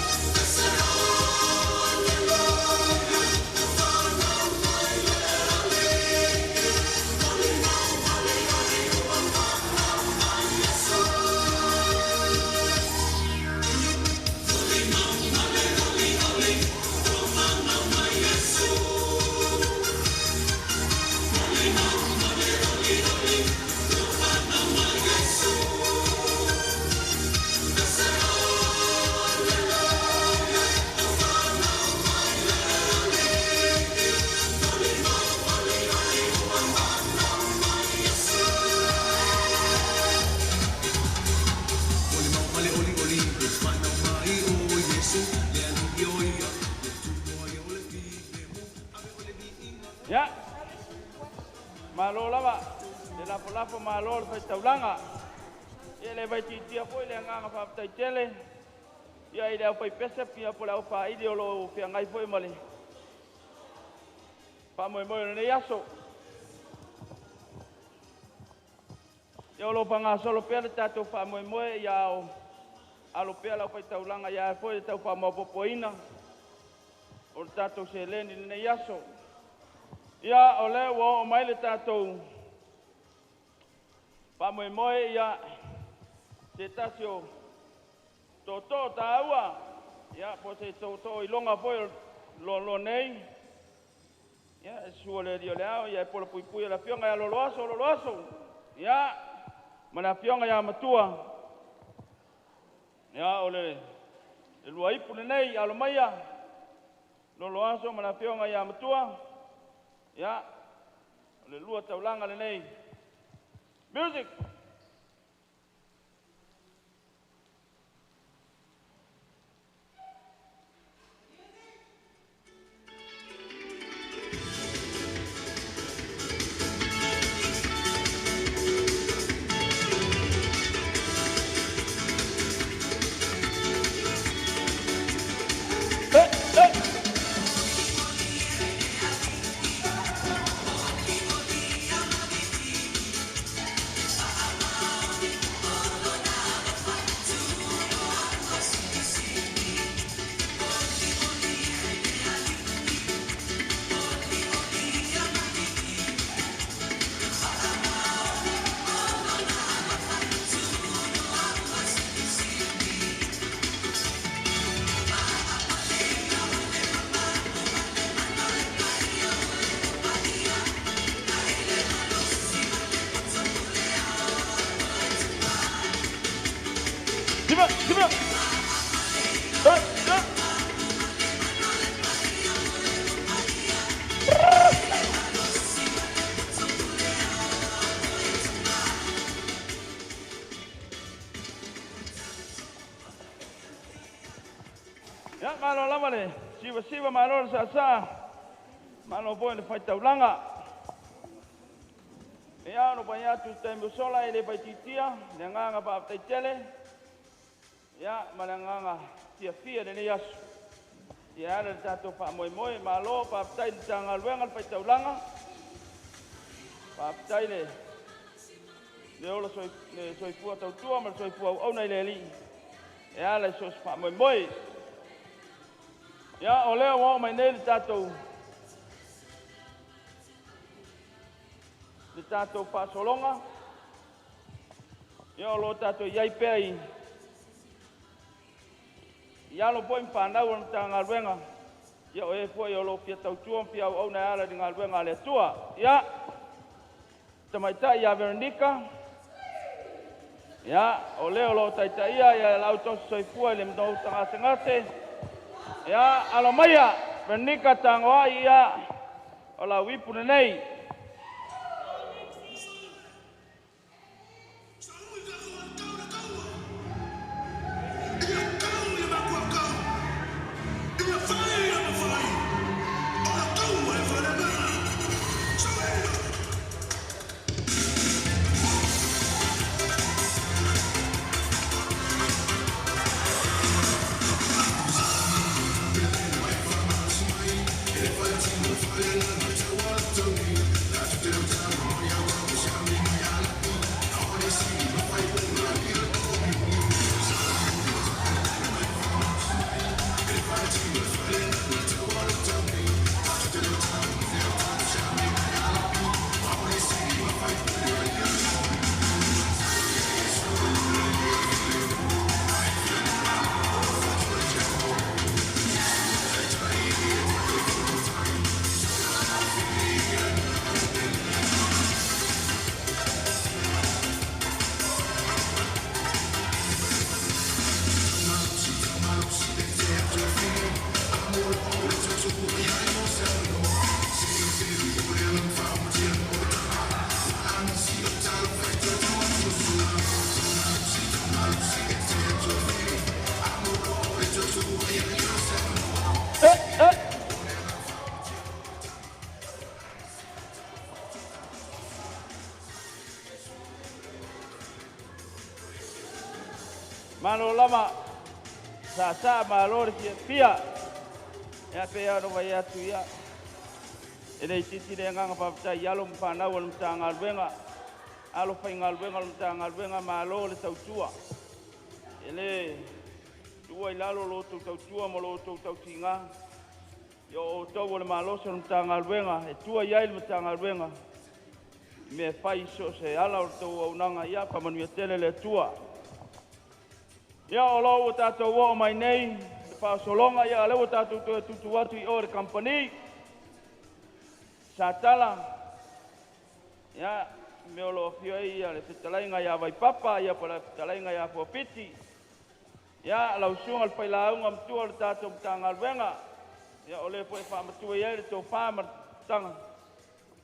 Ia, malo lava le lafolafo, malo le faitaulaga. Ia le vaitiitia foi le agaga faafetai tele ia i le aufaipese ia po o le aufaili o lo o feagai foi ma le faamoemoe o lenei aso. Ia o lo o faagasolo pea le tatou faamoemoe, ia o alo pea le aufaitaulaga ia foi le tau faamaopoopoina o le tatou seleni i lenei aso. Ia o lea ua oo mai le tatou faamoemoe, ia Se tasi o toto tāua. Ia, po se toto i longa foi lo nei. Ia, e sua le rio le ao, ia e pola pui pui la fionga ia loloaso, loloaso. Ia, ma la fionga ia matua. Ia, o le lua ipu lenei, alo maia. Loloaso ma la fionga ia matua. Ia, o le lua taulanga lenei. Music! Ia, malo lava le siva siva malo le sasa. Malo foi le faitaulaga. Ia, no pai atu te musola e le faititia, le agaga faafetai Ia, ma le agaga fiafia lenei aso. Ia, ala le tatou faamoemoe, malo faafetai le Matagaluega le faitaulaga. Faafetai le ola le soifua tautua ma le soifua auauna i le Alii. E ala i so o se faamoemoe. Ia, o lea ua oo mai nei le tatou faasologa. Ia, o lo o tatou i ai pea i alo foi ma fanau o le Matagaluega. Ia, o e foi o lo o fia tautua ma fia auauna e ala i le galuega a le Atua. Ia, tamaitai ia Veronica. Ia, o lea o lo o taitaia ia lau tausi soifua i le Matauta Gasegase. Ia, alo maia, Veronica Tagoai, ia, o lau ipu lenei. Malo lava, sa sa malo le fiafia. Ia pe ia no vai atu ia. E le itiiti le agaga faafetai i alo ma fanau o le Matagaluega. Alo faigaluega o le Matagaluega, malo le tautua. E le tuua i lalo lo outou tautua ma lo outou tautiga. Ia o outou o le malosi o le Matagaluega, e tua i ai le Matagaluega. I mea fai so o se ala o le tou auaunaga, ia faamanuia tele le Atua. Ia o lo o ua tatou oo mai nei le faasologa, ia o lea ua tatou toe tutu atu i o i le kamupani. Satala, ia mea o lo o afio ai le fetalaiga ia Vaipapa, ia po o le fetalaiga ia Fuapiti. Ia lau susuga i le failauga matua o le tatou Matagaluega, ia o le foi e faamatua i ai le tofa ma le taga,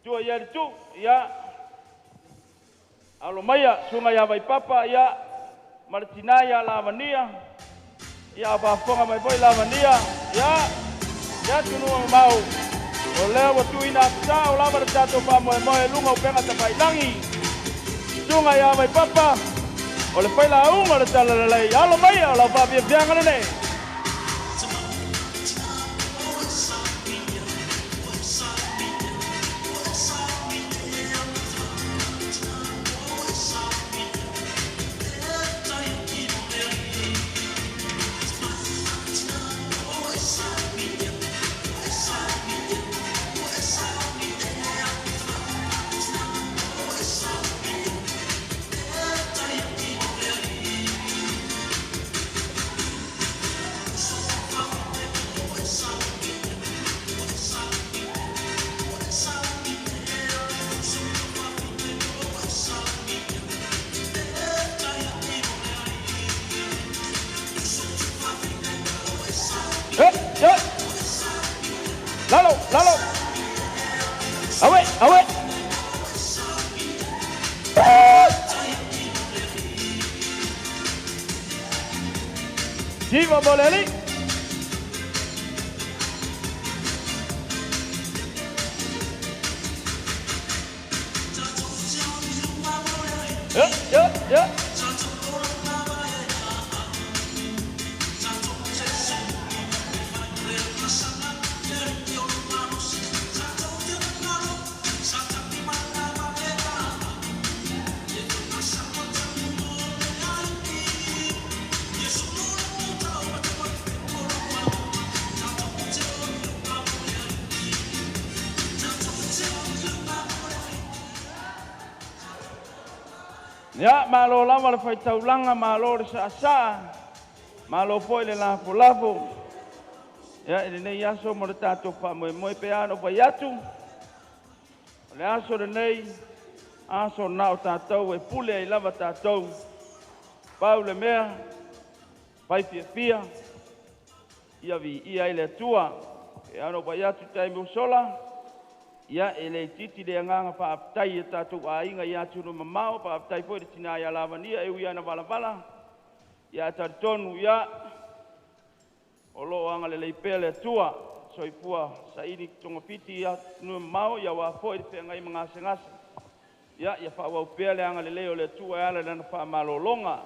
tua i ai le tuu, ia alo maia susuga ia Vaipapa, ia ma le tina ia Lavania, ia a faafofoga mai foi Lavania, ia le atunuu mamao, o lea ua tuuina atu sao lava le tatou faamoemoe i luga o upega tafailagi. Susuga ia Vaipapa, o le failauga o le talalelei, alo maia o lau faafiafiaga lenei. Lalo, lalo, awe, awe. Viva Boleli! Yeah, yeah, yeah. Ia, malo lava le faitaulaga, malo le saasaa, malo foi le lafolafo. Ia, i lenei aso mo le tatou faamoemoe pe a ona fai atu, o le aso lenei, aso na o tatou e pule ai lava tatou. Pau le mea, fai fiafia, ia viia ai le Atua. E ano fai atu taimi ua sola, ia e le itiiti le agaga faafetai i tatou aiga i atunuu mamao, faafetai foi le tina ia Lavania e ui lava ina valavala, ia ae talitonu ia o lo o agalelei pea le Atua, soifua saili togafiti i atunuu mamao, ia aua foi le feagai ma gasegase. Ia, ia faaauau pea le agalelei o le Atua e ala i lana faamalologa.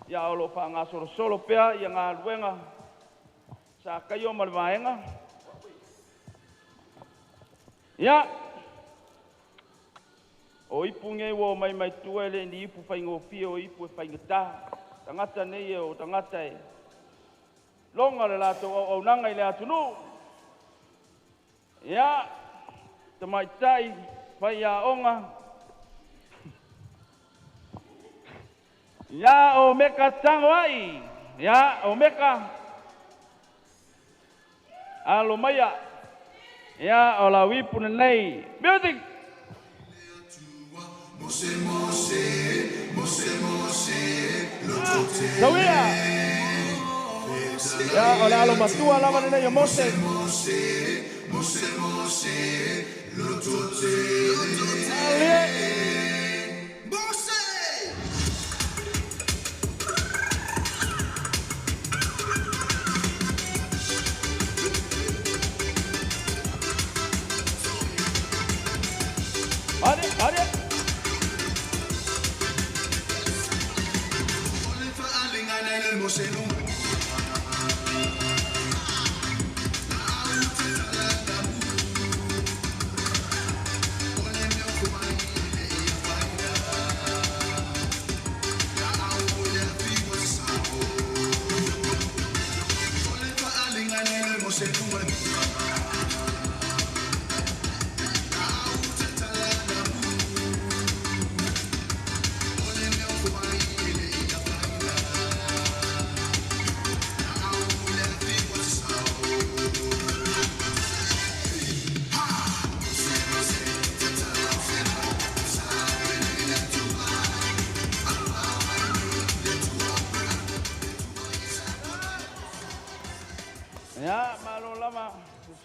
Ia o lo o faagasolosolo pea ia galuega sa kaio ma le vaega. Ia, o ipu nei ua omai mai tua e le ni ipu faigofie, o ipu e faigata. Tagata nei o tagata e loga le latou auaunaga i le atunuu. Ia, tamaitai faiaoga. Ia, o Meka tango ai. Ia, o Meka alo maia. Ia, o lau ipu lenei. Music! Mose, Mose, Mose, Mose, Tauia! Ia, o le alo matua lava lenei o Mose. Mose, Mose, Mose, Alie! Mose! Ale, ale! Mose.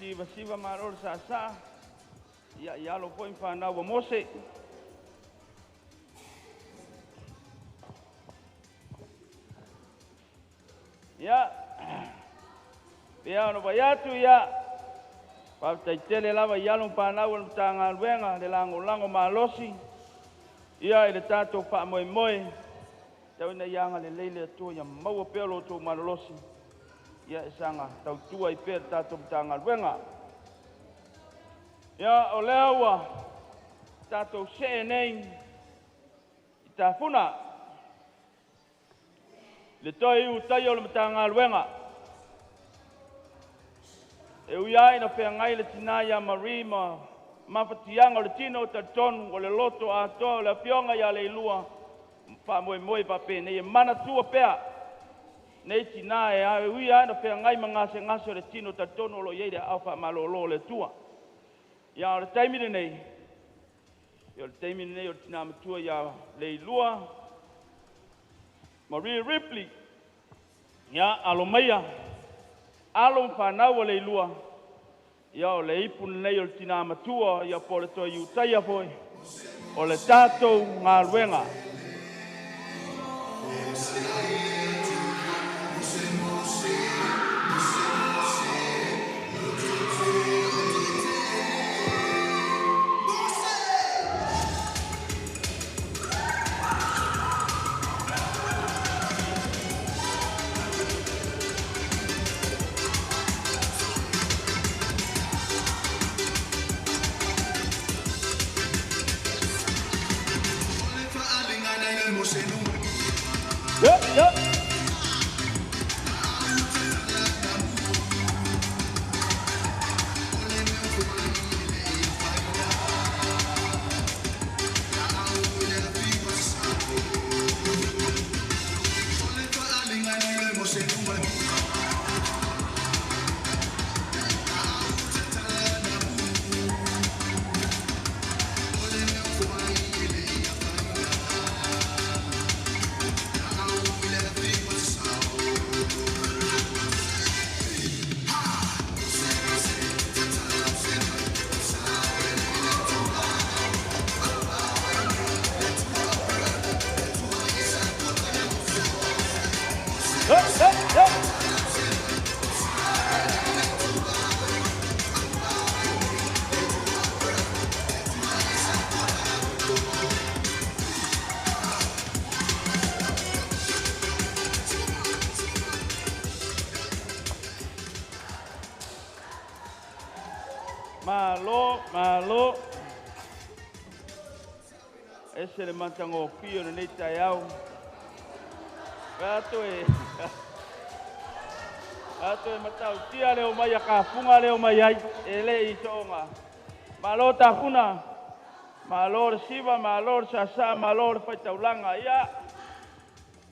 Sivasiva malo le saasaa ia i alo foi ma fanau a Mose. Ia, pea ona vai atu ia, faafetaitele lava i alo ma fanau a le Matagaluega le lagolago malosi ia i le tatou faamoemoe. Tau ina ia agalelei le Atua ia maua pea lo outou malolosi ia e saga tautua ai pea le tatou Matagaluega. Ia, o lea ua tatou see nei i tafuna le toe ulutaia o le Matagaluega. E ui lava ina feagai le tina ia Marie ma mafatiaga o le tino, e talitonu o le loto atoa o le afioga ia Leilua faamoemoe faapenei e manatua pea nei tina e ui lava ina feagai ma gasegase o le tino, e talitonu o lo o i ai le aao faamalolo o le Atua. Ia, a o le taimi lenei, ia o le taimi lenei o le tina matua ia Leilua Marie Ripley. Ia, alo maia, alo ma fanau a Leilua, ia o le ipu lenei o le tina matua, ia po o le toe Iutaia foi o le tatou galuega. Ia, ia. Ia, ia, ia. Malo, malo. Ese le matagofie o lenei taeao. Atu e matautia le omai a kafunga le omai ai, e le i soonga. Malo tafuna, malo le siva, malo le sasa, malo le faitaulaga. Ia,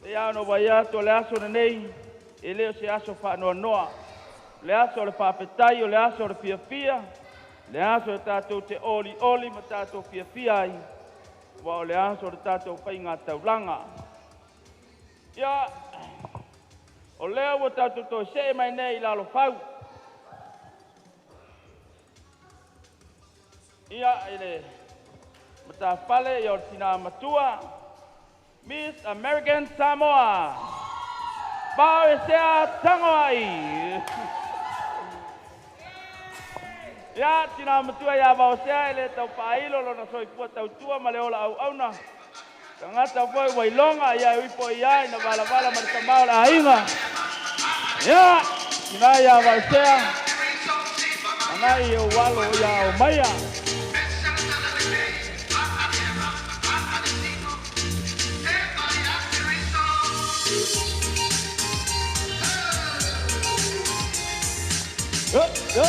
ia ono vai atu o le aso lenei, e le o se aso faanoanoa. Le aso o le faafetai, o le aso o le fiafia, le aso e tatou te oli oli ma tatou fiafia ai, ua o le aso o le tatou faiga taulaga. Ia, o lea ua tatou toe see mai nei i Lalofau. Ia, i le matafale ia o le tina matua, Miss American Samoa. Pao e sea tango ai. Ia, tina matua ia Vaosea e le tau paailo lona soifua tautua ma le ola auauna. Tagata foi wailoga ia e uipo ia ina valavala ma le tamā o le aiga. Ia, tina ia Vaosea, anai e ualo ia o maia. Ia, ia.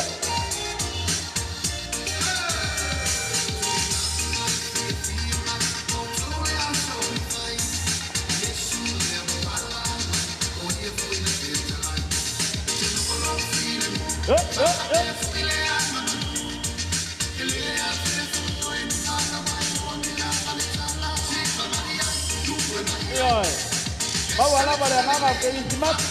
Ia, ia, ia. Ioe. Maua lava le agaga o Kerisimasi.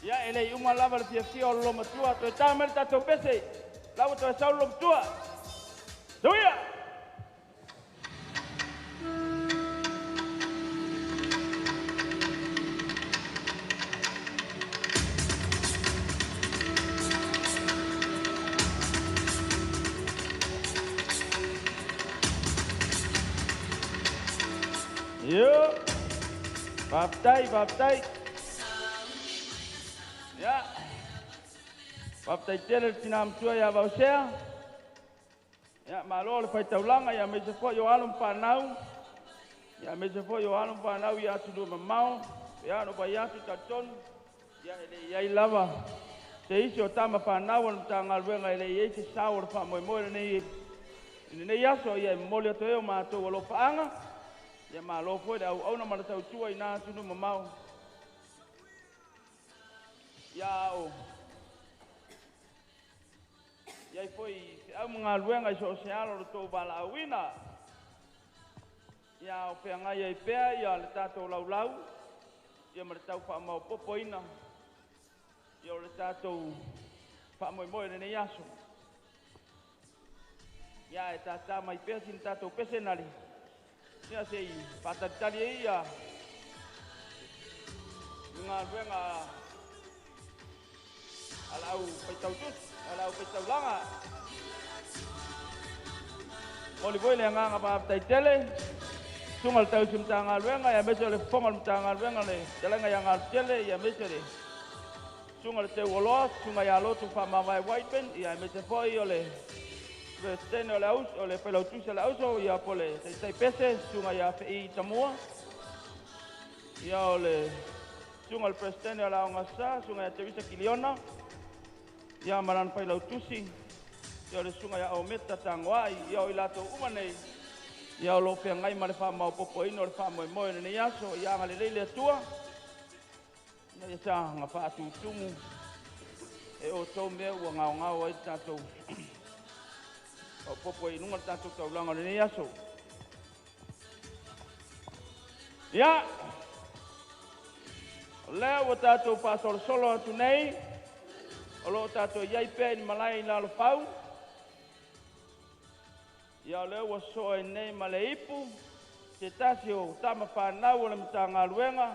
Ia e le'i uma lava le fiafia o le lomatua, toe tā mai le tatou pese, la ua toe sau le lomatua. Tuia! Io, faafetai, faafetai. Ia, faafetai tele le tinā matua ia Vaosea. Ia, malo le faitaulaga, ia aemaise foi o alo ma fanau. Ia aemaise foi o alo ma fanau i atunuu mamao. Ia, ona ou fai atu talitonu, ia e le i ai lava se isi o tama fanau a le Matagaluega e le i ai se sao o le faamoemoe lenei i lenei aso. Ia e momoli atu ai o matou alofaaga. Ia malo foi le auauna ma le tautua i na atunuu mamao. Ia o iai foi feau ma galuega i so o se alo o le tou valaauina. Ia o feagai ai pea ia le tatou laulau ia ma le tau faamaopoopoina ia o le tatou faamoemoe i lenei aso. Ia e tātā mai pea sina tatou pese nale. Ia se i faatalitali ai ia le galuega a le au faitautusi, a le au faitaulaga. Momoli foi le agaga faafetai tele susuga i le tausi Matagaluega, aemaise o le fofoga o le Matagaluega, le fetalaiga ia Galutele, aemaise le susuga i le Teuoloa, susuga ia Lotu Faamavae Whiteman, aemaise foi o le Peresetene o le Auso, o le Failautusi o le Auso, ia po o le Taitai Pese, susuga ia Fei Tamua, ia o le susuga i le Peresetene o le Aoga Sa, susuga ia Teresa Kiliona, ia ma lana Failautusi, ia o le susuga ia Ometa Tagoai, ia o i latou uma nei, ia o lo o feagai ma le faamaopoopoina o le faamoemoe o lenei aso. Ia agalelei le Atua, ina ia saga faatutumu e outou mea ua gaogao ai le tatou faaopoopo ai i luga le tatou taulaga o lenei aso. Ia, o lea ua tatou faasolosolo atu nei, o lo o tatou i ai pea i le malae i Lalofau. Ia o lea ua soa ai nei ma le ipu se tasi o tama fanau o le Matagaluega,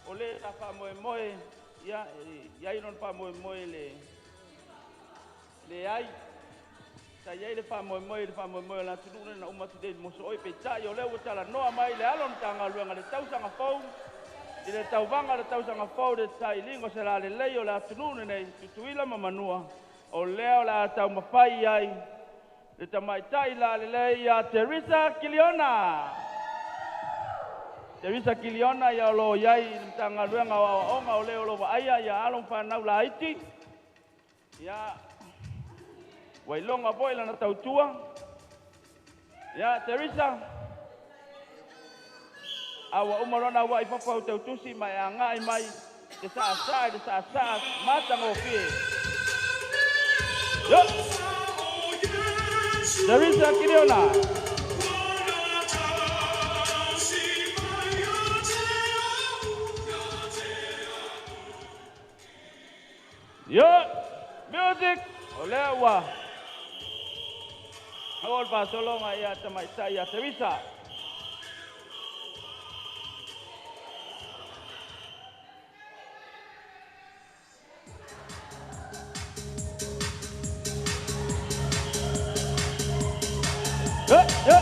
o le sa faamoemoe, ia e i ai lona faamoemoe le leai. Sa i ai le faamoemoe i le faamoemoe o le atunuu lea na uma atu nei i le mosooi, peitai o lea ua talanoa mai le alo o le Matagaluega i le tausaga fou, i le tauvaga o le tausaga fou, le sailiga o se lalelei o le atunuu lenei, Tutuila ma Manua, o lea o le a taumafai ai le tamaitai lalelei ia Teresa Kiliona. Teresa Kiliona, ia o lo o i ai i le Matagaluega o Aoaoga, o lea o lo o vaaia ia alo ma fanau laiti. Ia, ua iloga foi lana tautua. Ia, Teresa, a ua uma lona auai fafo au tautusi ma e agai mai te saasaa i le saasaa matagofie. Yo! Teresa Kiliona. Yo! Music! O lea ua o le faasologa ia tamaitai ia Teresa. Yo! Yo!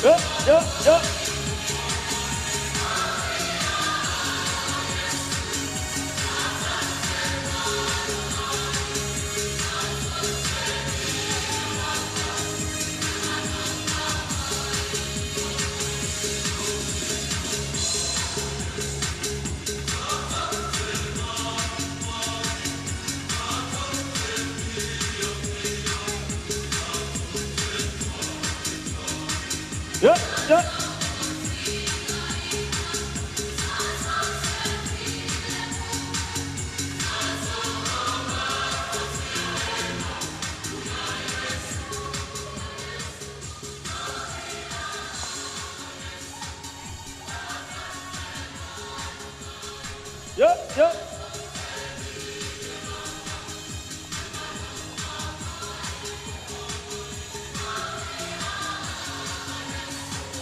Yo! Yo! Yo! Yo, yo.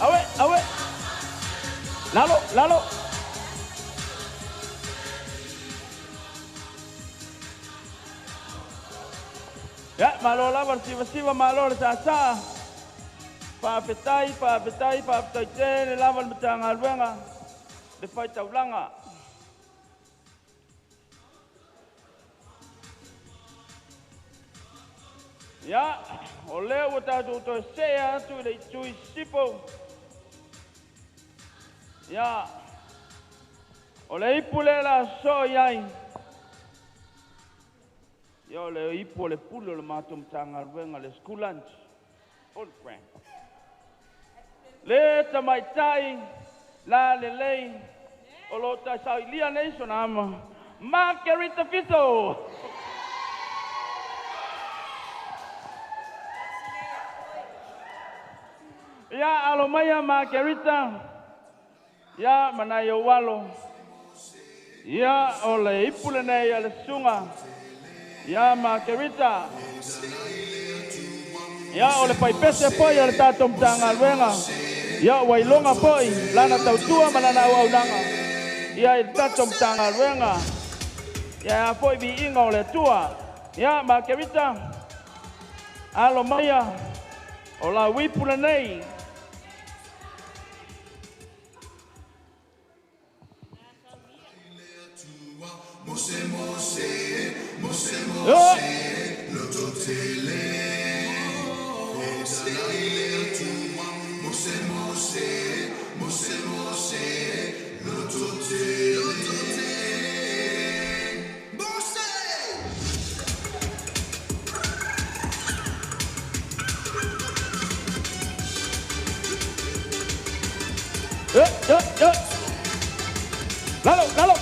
Awe, awe. Lalo, lalo. Ya, malo lava, siva siva, malo le sa sa. Faafetai, faafetai, faafetai tele lava le Matagaluega le faitaulaga. Ia, o lea ua tatou toe see atu i le itu i sisifo. Ia, o le ipu lea la soo i ai. Ia, o le ipu o le pule o le matou Matagaluega le school lunch. Old friend. Le tamaitai la lelei o lo o taisauilia nei sona ama Margarita Fiso. Ia alo maia Margarita. Ia manai o alo. Ia o le ipu lenei a le susuga. Ia Margarita. Ia o le faipese foi o le tatou Matagaluega. Ia ua iloga foi lana tautua ma lana auaunaga. Ia i le tatou Matagaluega. Ia a foi viiga o le Atua. Ia Margarita, alo maia o lau ipu lenei. Mose, Mose, Mose, Yo! Mose, lototele. Mose, Mose, Mose, Mose, lototele. Mose! Yo, yo, yo. Lalo, lalo.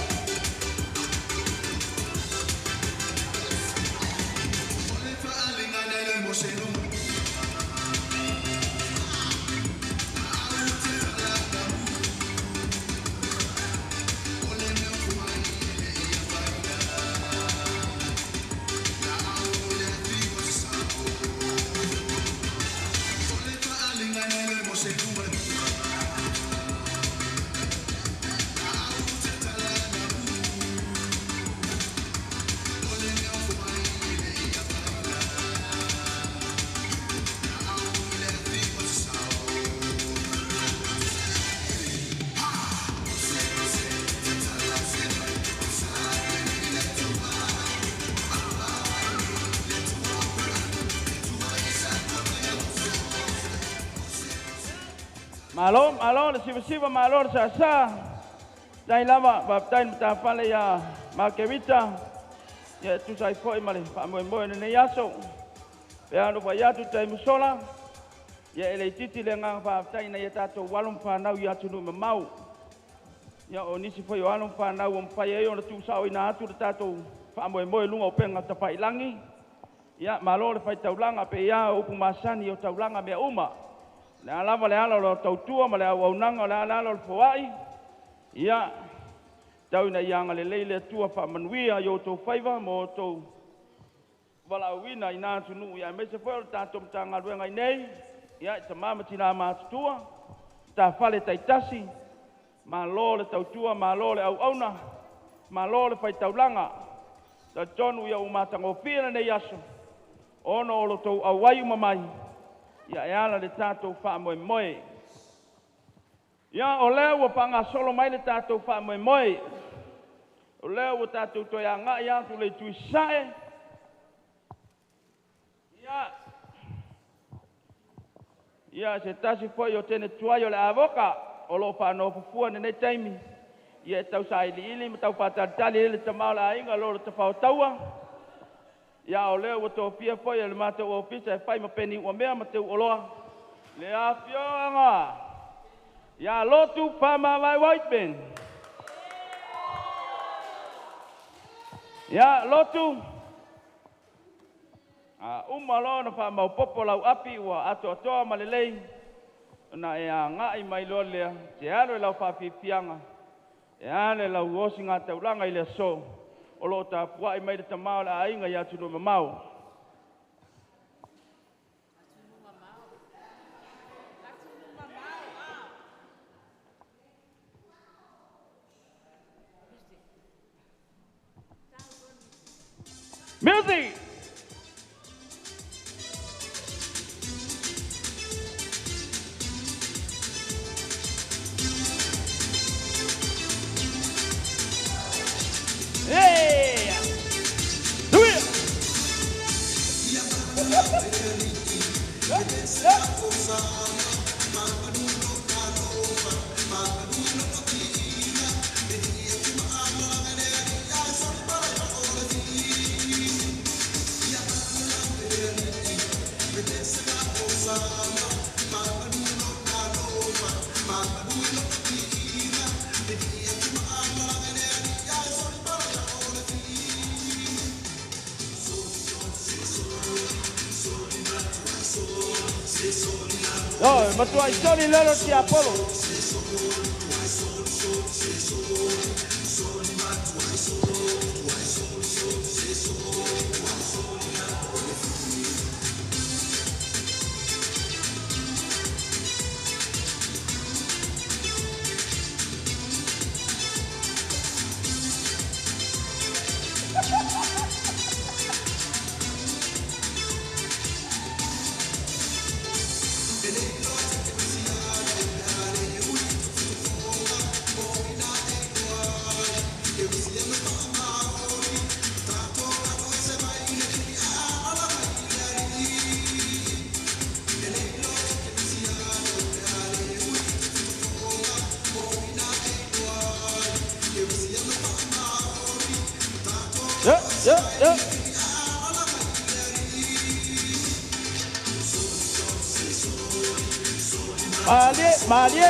Malo, malo, le siva siva, malo, le sa sa. Tai lava, faafetai le matafale ia Margarita. Ia e tusa ai foi ma le faamoemoe lenei aso. Pe alo fai atu tai musola. Ia e le itiiti le agaga faafetai ina ia tatou alo ma fanau i atunuu mamao. Ia o nisi foi o alo ma fanau ua mafai ai ona tuusaoina atu le tatou faamoemoe i luga o upega tafailagi. Ia malo le faitaulaga pe ia o upu masani o taulaga mea uma. Le a lava le ala o le tautua ma le auaunaga o le ala o le foai. Ia, tau ina ia agalelei le Atua faamanuia i outou faiva ma outou valaauina i na atunuu ia aemaise foi o le tatou Matagaluega i nei. Ia, i tama ma tina matutua, tafale taitasi, malo le tautua, malo le auauna, malo le faitaulaga. Talitonu ia ua matagofie lenei aso, ona o lo outou auai uma mai, ia e ala le tatou faamoemoe. Ia o lea ua faagasolo mai le tatou faamoemoe. O lea ua tatou toe agai atu le itu i sae. Ia, ia se tasi foi o tene tuai o le avoka o lo o faanofofua lenei taimi. Ia e tau sailiili ma tau faatalitali ai le tama o le aiga lo le tafaotaua. Ia o lea ua tofia foi e le matou ofisa e fai ma peni uamea ma teu oloa. Le afioga ia Lotu Faamavae Whiteman. Ia Lotu, a uma loa ona faamaopopo lau api ua atoatoa ma lelei, ona e agai mai loa lea, te alo i lau faafiafiaga, E a le lauosigataulaga i le aso o loo tapuai mai le tamā o le aiga i atunuu mamao. Music! Yeah! Do it! Oh, matua i soli lelo ti Apollo. Yeah, yeah, yeah. Malie, malie.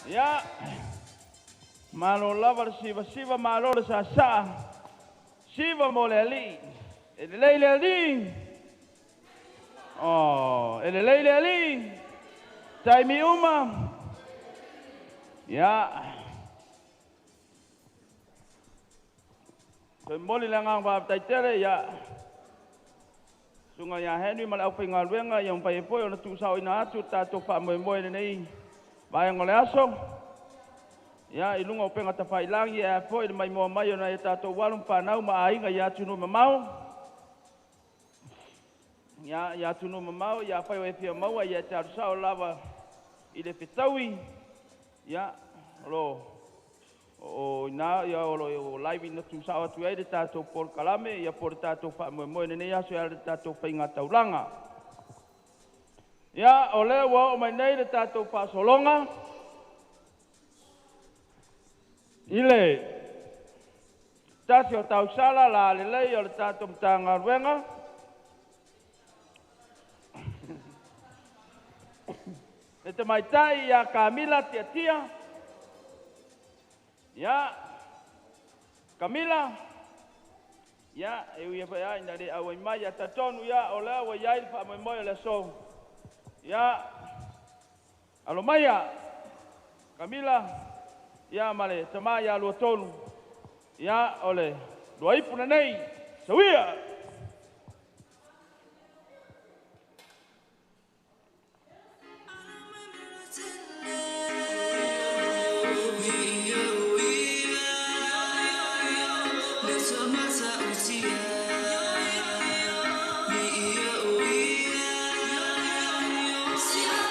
Ia, malo lava le sivasiva, malo le sasaa, siva mo le alii. E lelei le alii. Oh, e lelei le alii. Taimi uma. Ia. Toe momoli le agaga faafetai tele ia. Susuga ia Henry ma le aufaigaluega ia mafai ai foi ona tuusaoina atu le tatou faamoemoe i lenei vaega o le aso. Ia, i luga o upega tafailagi e a foi le maimoa mai o nai a tatou alo ma fanau ma aiga i atunuu mamao. Ia, i atunuu mamao, ia afai o e fia maua, ia e te alu sao lava i le fetaui. Ia, o lo o ina ia o lo live ina tuusao atu ai le tatou polokalame, ia po le tatou faamoemoe i lenei aso e ala i le tatou faigataulaga. Ia, o lea ua oo mai nei le tatou faasologa i le tasi o tausala la lelei o le tatou Matagaluega. Le tamaitai ia Kamila Tiatia. Ia, Kamila, ia, e ui foi ai na le auai mai ia talitonu ia o lea ua i ai le faamoemoe o le aso. Ia, alo maia, Kamila, ia ma le tamā ia Luatonu. Ia, o le luaipu lenei, sauia!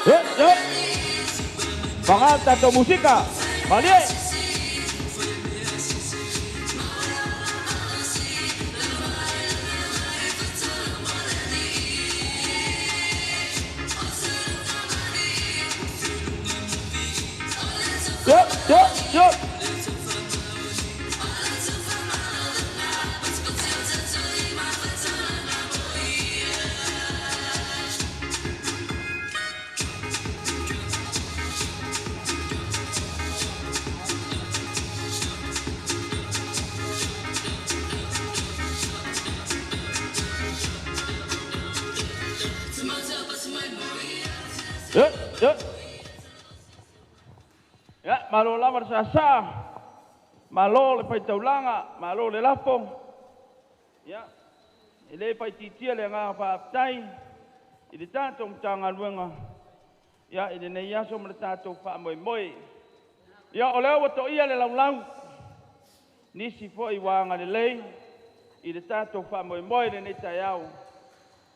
Yeah, yeah. Paga tatou musika. Malie. Yeah, yeah, yeah. Ia, malo lava le sāsā, malo le faitaulaga, malo le lafo. Ia, e le faaitiitia le agaga faafetai i le tatou Matagaluega, ia, i lenei aso ma le tatou faamoemoe. Ia, o lea ua toia le laulau, nisi foi ua agalelei i le tatou faamoemoe i lenei taeao.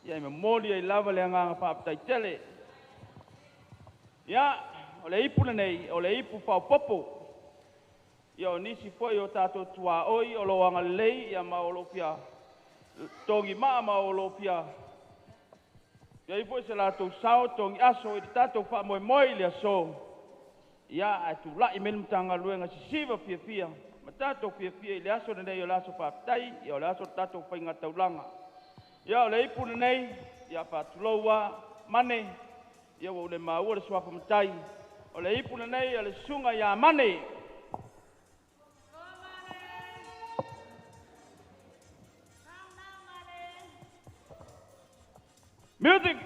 Ia, e momoli ai lava le agaga faafetai tele. Ia, o le ipu lenei, o le ipu faaopoopo. Ia, o nisi foi o tatou tuaoi o lo o agalelei ia ma o lo o fia togimaa ma o lo o fia i ai foi se latou sao togiaso i le tatou faamoemoe i le aso. Ia, ae tulai mai le Matagaluega sisiva fiafia ma tatou fiafia i le aso lenei o le aso faafetai, ia o le aso o le tatou faigataulaga. Ia o le ipu lenei, ia faatulou lava Mane, ia ua ou le maua le suafa matai. O le ipu lenei o le susuga ia Mane. Music!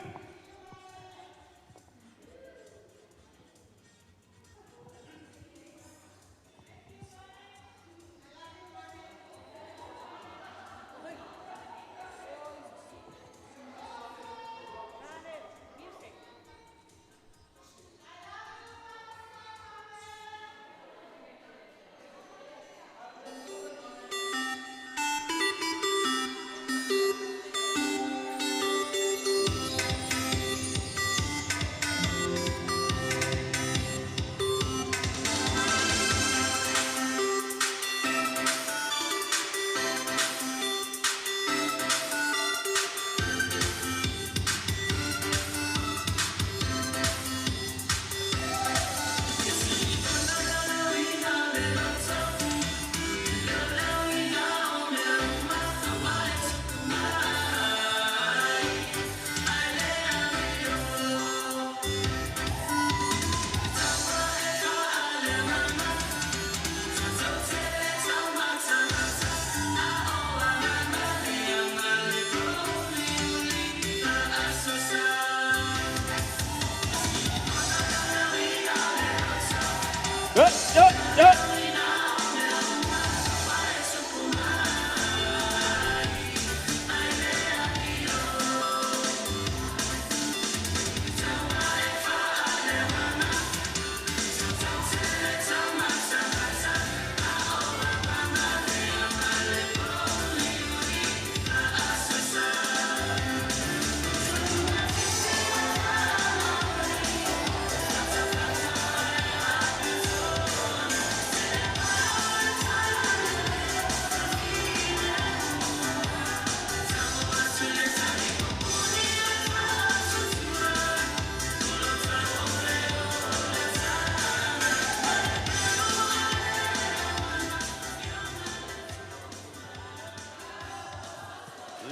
Yo, yo, yo.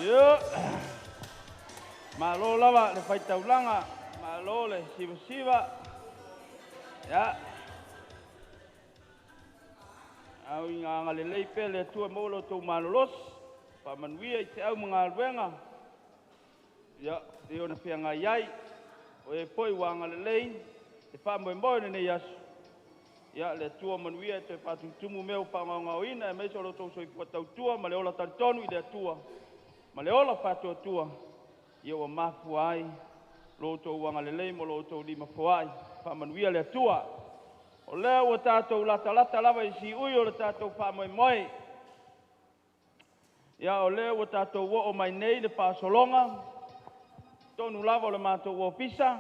Yo. Malo lava le faitaulaga, malo le sivasiva. Ia. Au i ngā agalelei pea le Atua maua lo outou malolosi, faamanuia i feau ma galuega. Ia, pei ona feagai ai, o e foi ua agalelei, e faamoemoe lenei aso. Ia, le Atua manuia e toe faatutumu mea ua faagaogaoina, aemaise o lo outou soifua tautua ma le ola talitonu i le Atua, ma le ola faatuatua, ia ua mafua ai lo outou agalelei ma lo outou lima foai. Faamanuia le Atua. O lea ua tatou latalata lava i siui o le tatou faamoemoe. Ia, o lea ua tatou oo mai nei le faasologa, tonu lava o le matou ofisa,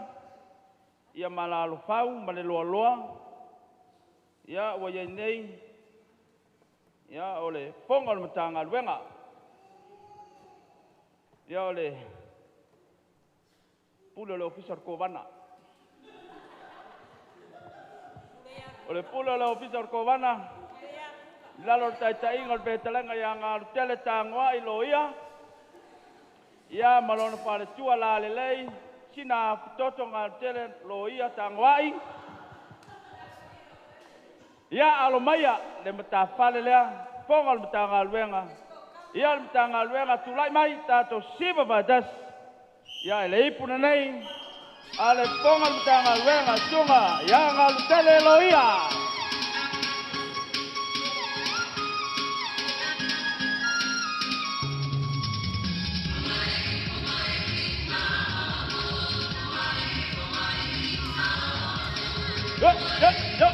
ia Malalofau ma le Loaloa, ia ua i ai nei, ia o le fofoga o le Matagaluega. Ia o le pule o le ofisa o le Kovana. O le pule o le ofisa o le Kovana, i lalo o le taitaiga o le fetalaiga ia Galutele Tagoai Loia, ia ma lona faletua lalelei, Sina Afutoto Galutele Loia Tagoai. Ia alo maia le matafale lea, fofoga o le Matagaluega. Ia le Matagaluega tulai mai tatou siva faatasi. Ia e le ipu lenei, A le fofoga o le Matagaluega, Susuga ia Galutele Loia. Yo, yo, yo.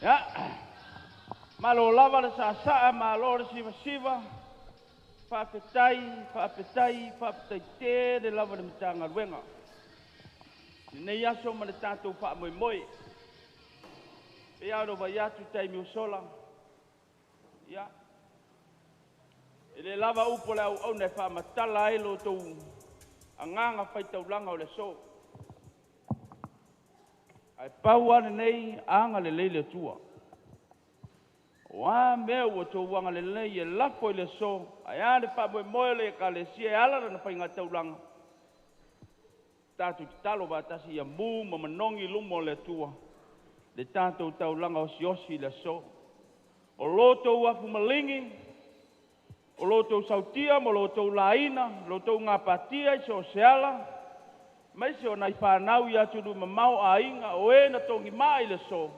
Ia, malo lava le saasaa, malo le sivasiva, faafetai, faafetai, faafetai tele lava le Matagaluega. Lenei aso ma le tatou faamoemoe. E pei lava ona ou fai atu i taimi ua sola, ia, e le lava upu a le auauna e faamatala ai lo outou agaga faitaulaga o le aso. Ae pau lava lenei, agalelei le Atua. O a mea ua outou agalelei e lafo i le aso, ae a le faamoemoe o le Ekalesia e ala lona faigataulaga, tatou tatalo faatasi ia mu ma manogi i luma o le Atua le tatou taulaga osiosi i le aso. O lo outou afu maligi, o lo outou sautia ma lo outou laina, lo outou gapatia i so o se ala, aemaise o nai fanau i atunuu mamao, aiga, o e na togimaa i le aso,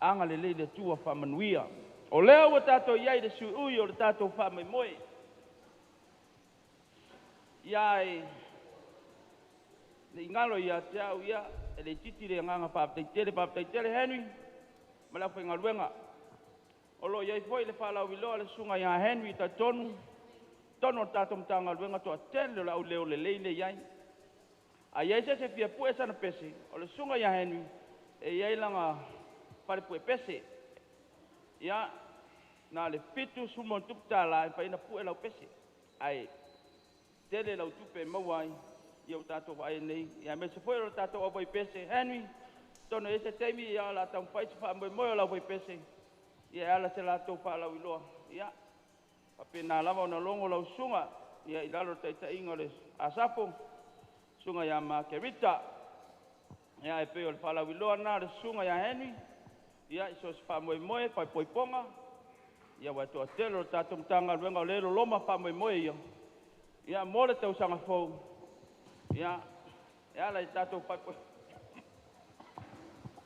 agalelei le Atua faamanuia. O lea ua tatou i ai i le suiui o le tatou faamoemoe. Ia e le i galo ia te au, ia, e le itiiti le agaga faafetai tele, faafetai tele Henry ma le aufaigaluega. O lo o i ai foi le faalauiloa a le susuga ia Henry talitonu, totonu o le tatou Matagaluega toatele o le auleo lelei lea e i ai. A i ai se isi e fia pue sana pese, o le susuga ia Henry e i ai lana falepue pese. Ia, na o le $70 e mafai ona pue lau pese. Ae tele lau tupe e maua ai, ia ua tatou vaai ai nei, aemaise foi o le tatou aufaipese Henry, atonu e i ai se taimi ia o le a taumafai se faamoemoe o le aufaipese, ia e ala i se latou faalauiloa. Ia, faapena lava ona logo lau susuga ia i lalo o le taitaiga o le Asafo, susuga ia Makerita. Ia, e pei o le faalauiloa lena a le susuga ia Henry, ia i so o se faamoemoe, faaipoipoga, ia ua toatele o le tatou Matagaluega o lea e loloma faamoemoe ia, ia mo le tausaga fou, ia, e ala i tatou faaipoipoga.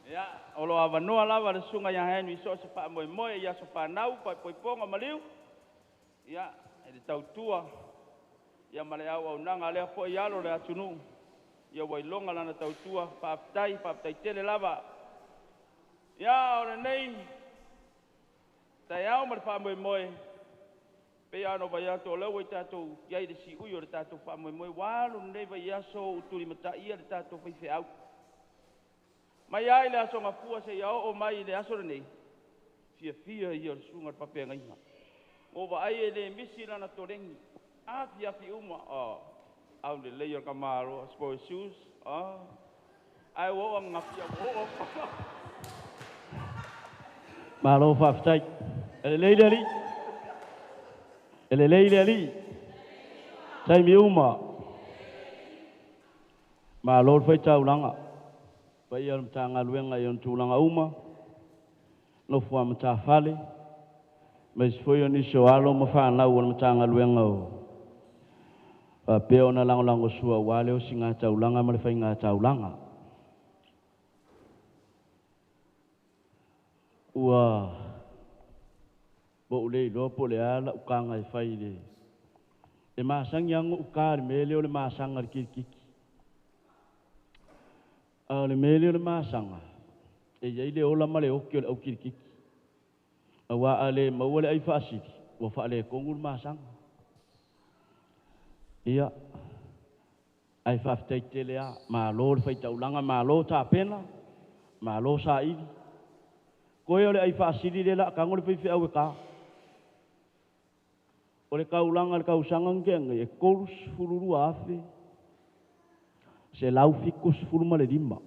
Ia, o lo o avanoa lava le susuga ia Henry i so o se faamoemoe i aso fanau, faaipoipoga, maliu, ia, e le tautua, ia ma le auaunaga a lea foi alo o le atunuu, ia ua iloga lana tautua, faafetai, faafetai tele lava. Ia, o lenei taeao ma le faamoemoe, pei lava ona ou fai atu, o lea ua tatou i ai i le siui o le tatou faamoemoe, ua alu lenei vaiaso o tulimataia le tatou faifeau. Mai lava i le aso Gafua seia oo mai i le aso lenei, fiafia ia o le susuga i le faafeagaiga. Ua ou vaai e le misi lana toleni, afiafi uma, oh, aulelei o le tamaloa, spoil shoes, oh. Ae ua oo ananafi, ua oo. Malo faafetai. E lelei le Alii. E lelei le Alii. Taimi uma. Malo le faitaulaga. Paia o le Matagaluega i ona tulaga uma. Nofo a Matafale, aemaise foi o nisi o alo ma fanau o le Matagaluega o faapea ona lagolagosua aua le osigataulaga ma le faigataulaga. Ua ou le iloa po o le a lau taga e fai i le e masani lava ona ou ta i le mea lea o le masaga i le kilikiti. A o le mea lea o le masaga, e i ai le ola ma le oti o le aukilikiti. Aua a le maua le ai faasili, ua faaletonu le masaga. Ia, ae faafetai tele lava, malo le faitaulaga, malo tapena, malo saili. Toe o le ai faasili lea o le a tago le faifeau e ta. O le taulaga i le tausaga na tea nei, e 32,175.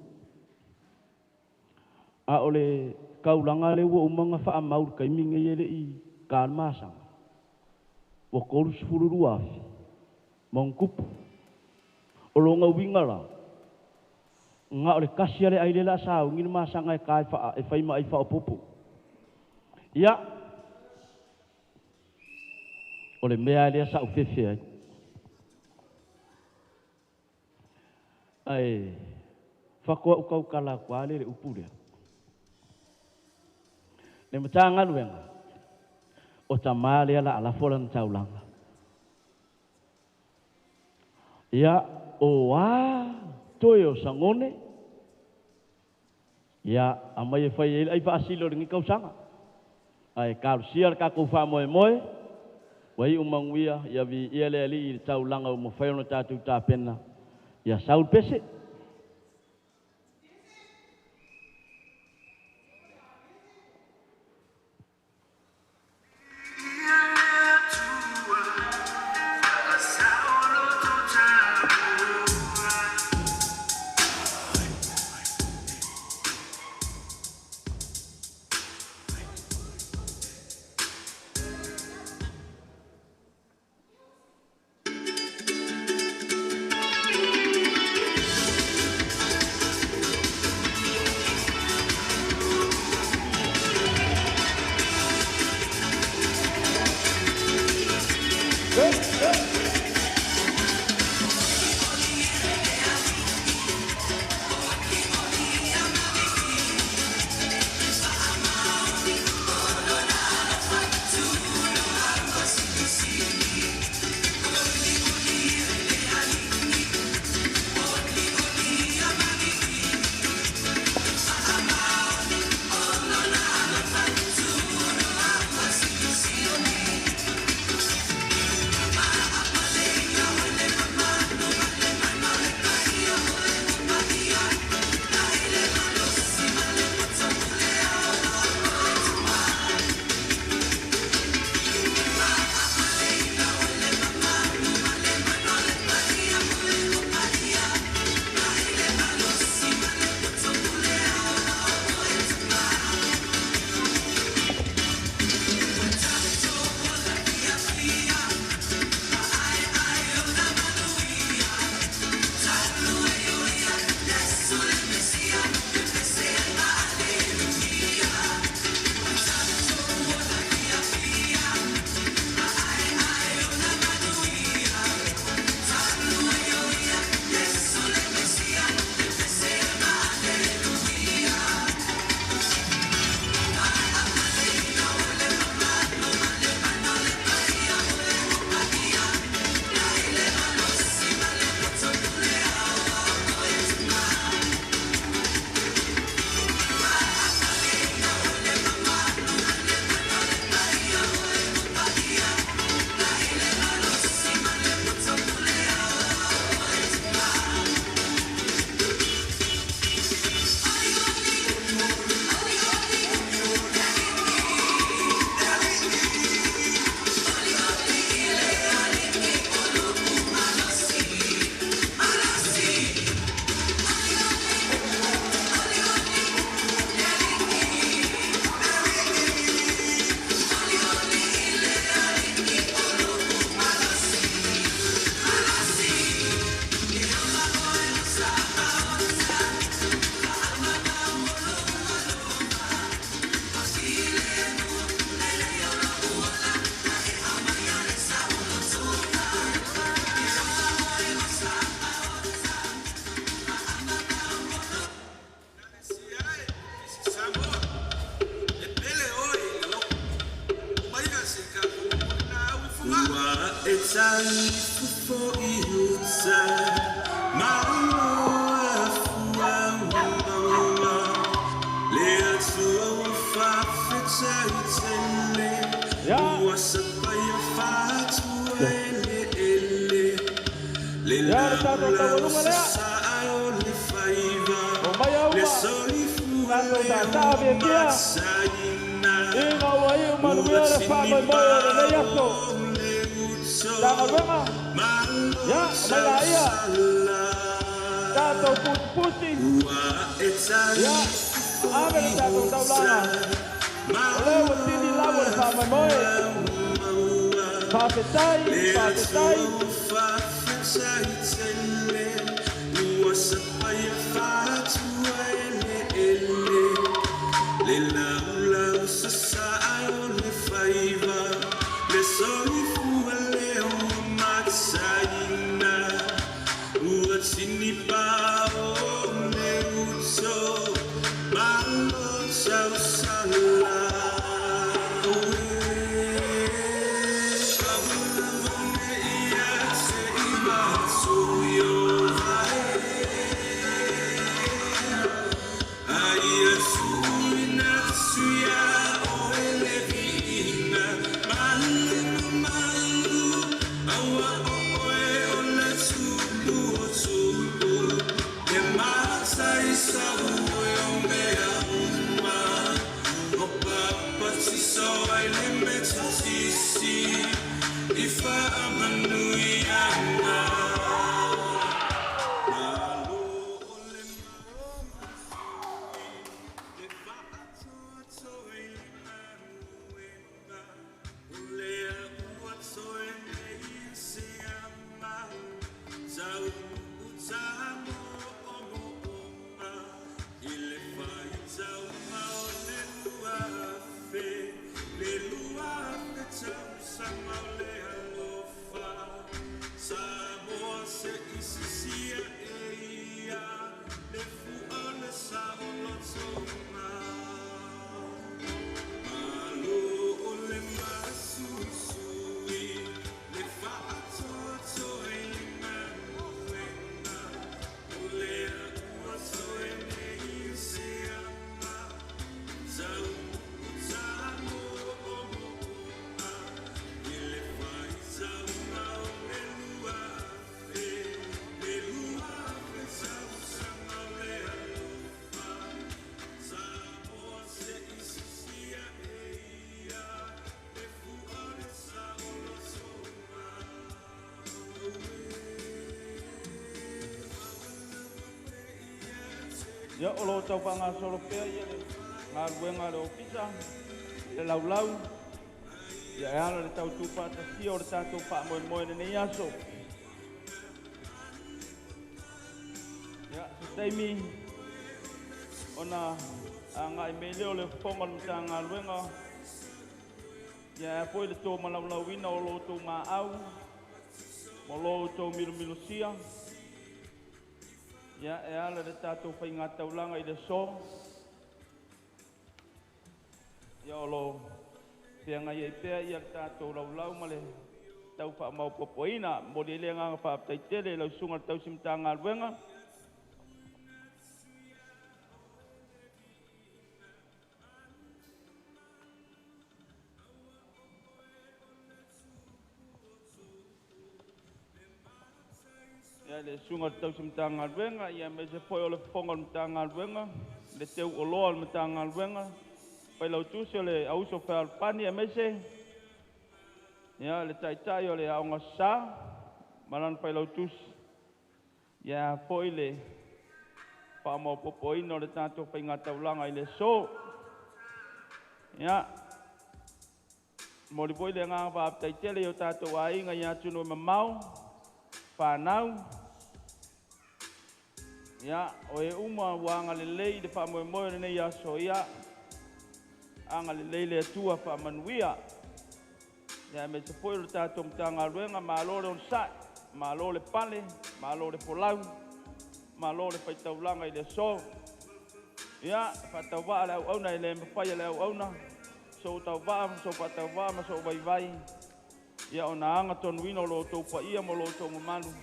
A o le taulaga lea ua uma ona faamau i le taimi lenei e le i ta le masaga, ua 32,000 ma ona tupu. O lona uiga la, na o le tasi lava le ai lea o le a sauni le masaga e ta e fai ma ai faaopoopo. Ia, o le mea lava lea sa ou fefe ai. Ae faatoa ou tautala atu lava lea i le upu lea. Le Matagaluega, o tama lea o le a lafo lana taulaga. Ia, o a toe o Sagone, ia, aumai e fai ai le ai faasili o lenei tausaga. Ae talosia le tatou faamoemoe, ua iu manuia, ia viia le Alii i le taulaga ua mafai ona tatou tapena, ia sau le pese. Ia. Ia le tatou taualuga lea. Omai auma. Tatou taataa fiafia. Ina ua iu manuia le faamoemoe o lenei aso. Matagaluega. Ia, omai laia. Tatou pusipusi. Ia, ave le tatou taulaga. O lea ua sili lava le faamoemoe. Faafetai, faafetai. Ia, o lo o tau faagasolo pea ia le galuega a le Ofisa, le laulau, ia e ala le tau tuufaatasia o le tatou faamoemoe i lenei aso. Ia, se taimi ona agai mai lea o le fofoga o le Matagaluega, ia e a foi le tou malaulauina o lo outou maau, ma lo outou milomilosia, ia e ala le tatou faigataulaga i le aso. Ia o lo feagai ai pea ia le tatou laulau ma le tau faamaopoopoina. Momoli ai le agaga faafetai tele i lau susuga i le tausi Matagaluega. Ia le susuga i le tausi Matagaluega, ia aemaise foi o le fofoga o le Matagaluega, le teu oloa o le Matagaluega, failautusi o le auuso fealofani, aemaise ia le taitai o le aoga sa ma lana failautusi. Ia foi le faamaopoopoina o le tatou faigataulaga i le aso. Ia, momoli foi le agaga faafetai tele i o tatou aiga i atunuu e mamao, whanau. Ia, o e uma ua agalelei i le faamoemoe o lenei aso, ia, agalelei le Atua faamanuia. Ia, aemaise foi o le tatou Matagaluega, malo le onosai, malo le pale, malo le folau, malo le faitaulaga i le aso. Ia, faatauvaa le auauna e le mafai e le auauna, sou tauvaa ma sou faatauvaa ma sou vaivai. Ia ona agatonuina o lo outou paia ma lo outou mamalu.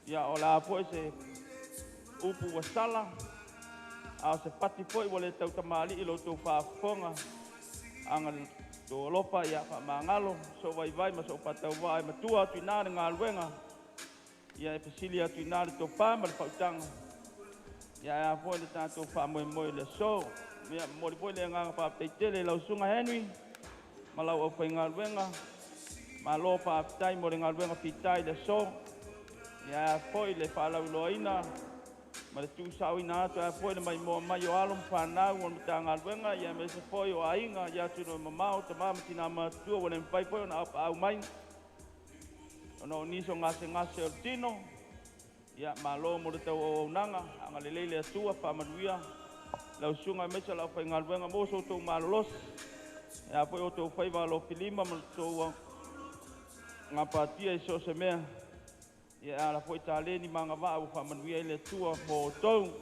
Ia o le a foi se upu ua sala, a o se pati foi ua le tautamalii i lo outou faafofoga, aga outou alofa ia faamagalo sou vaivai ma sou faatauvaa e matua atu i ina le galuega. Ia e fesili atu i ina le tofa ma le faautaga. Ia ae a foi le tatou faamoemoe i le aso. Ia momoli foi le agaga faafetai tele i lau Susuga Henry ma lau aufaigaluega. Malo faafetai mo le galuega fita i le aso. Ia ae a foi le faalauiloaina ma le tuusaoina atu, ae a foi le maimoa mai o alo ma fanau o le Matagaluega, ia aemaise foi o aiga i atunuu e mamao, tama ma tina matutua ua le mafai foi ona aupaau mai ona o nisi o gasegase o le tino. Ia malo mo le tauauaunaga, agalelei le Atua, faamanuia lau susuga aemaise o le aufaigaluega, maua so outou malolosi, e a foi outou faiva alofilima ma le tou gapatia i so o se mea. Ia e ala foi taleni ma agavaa ua faamanuia ai le Atua mo outou.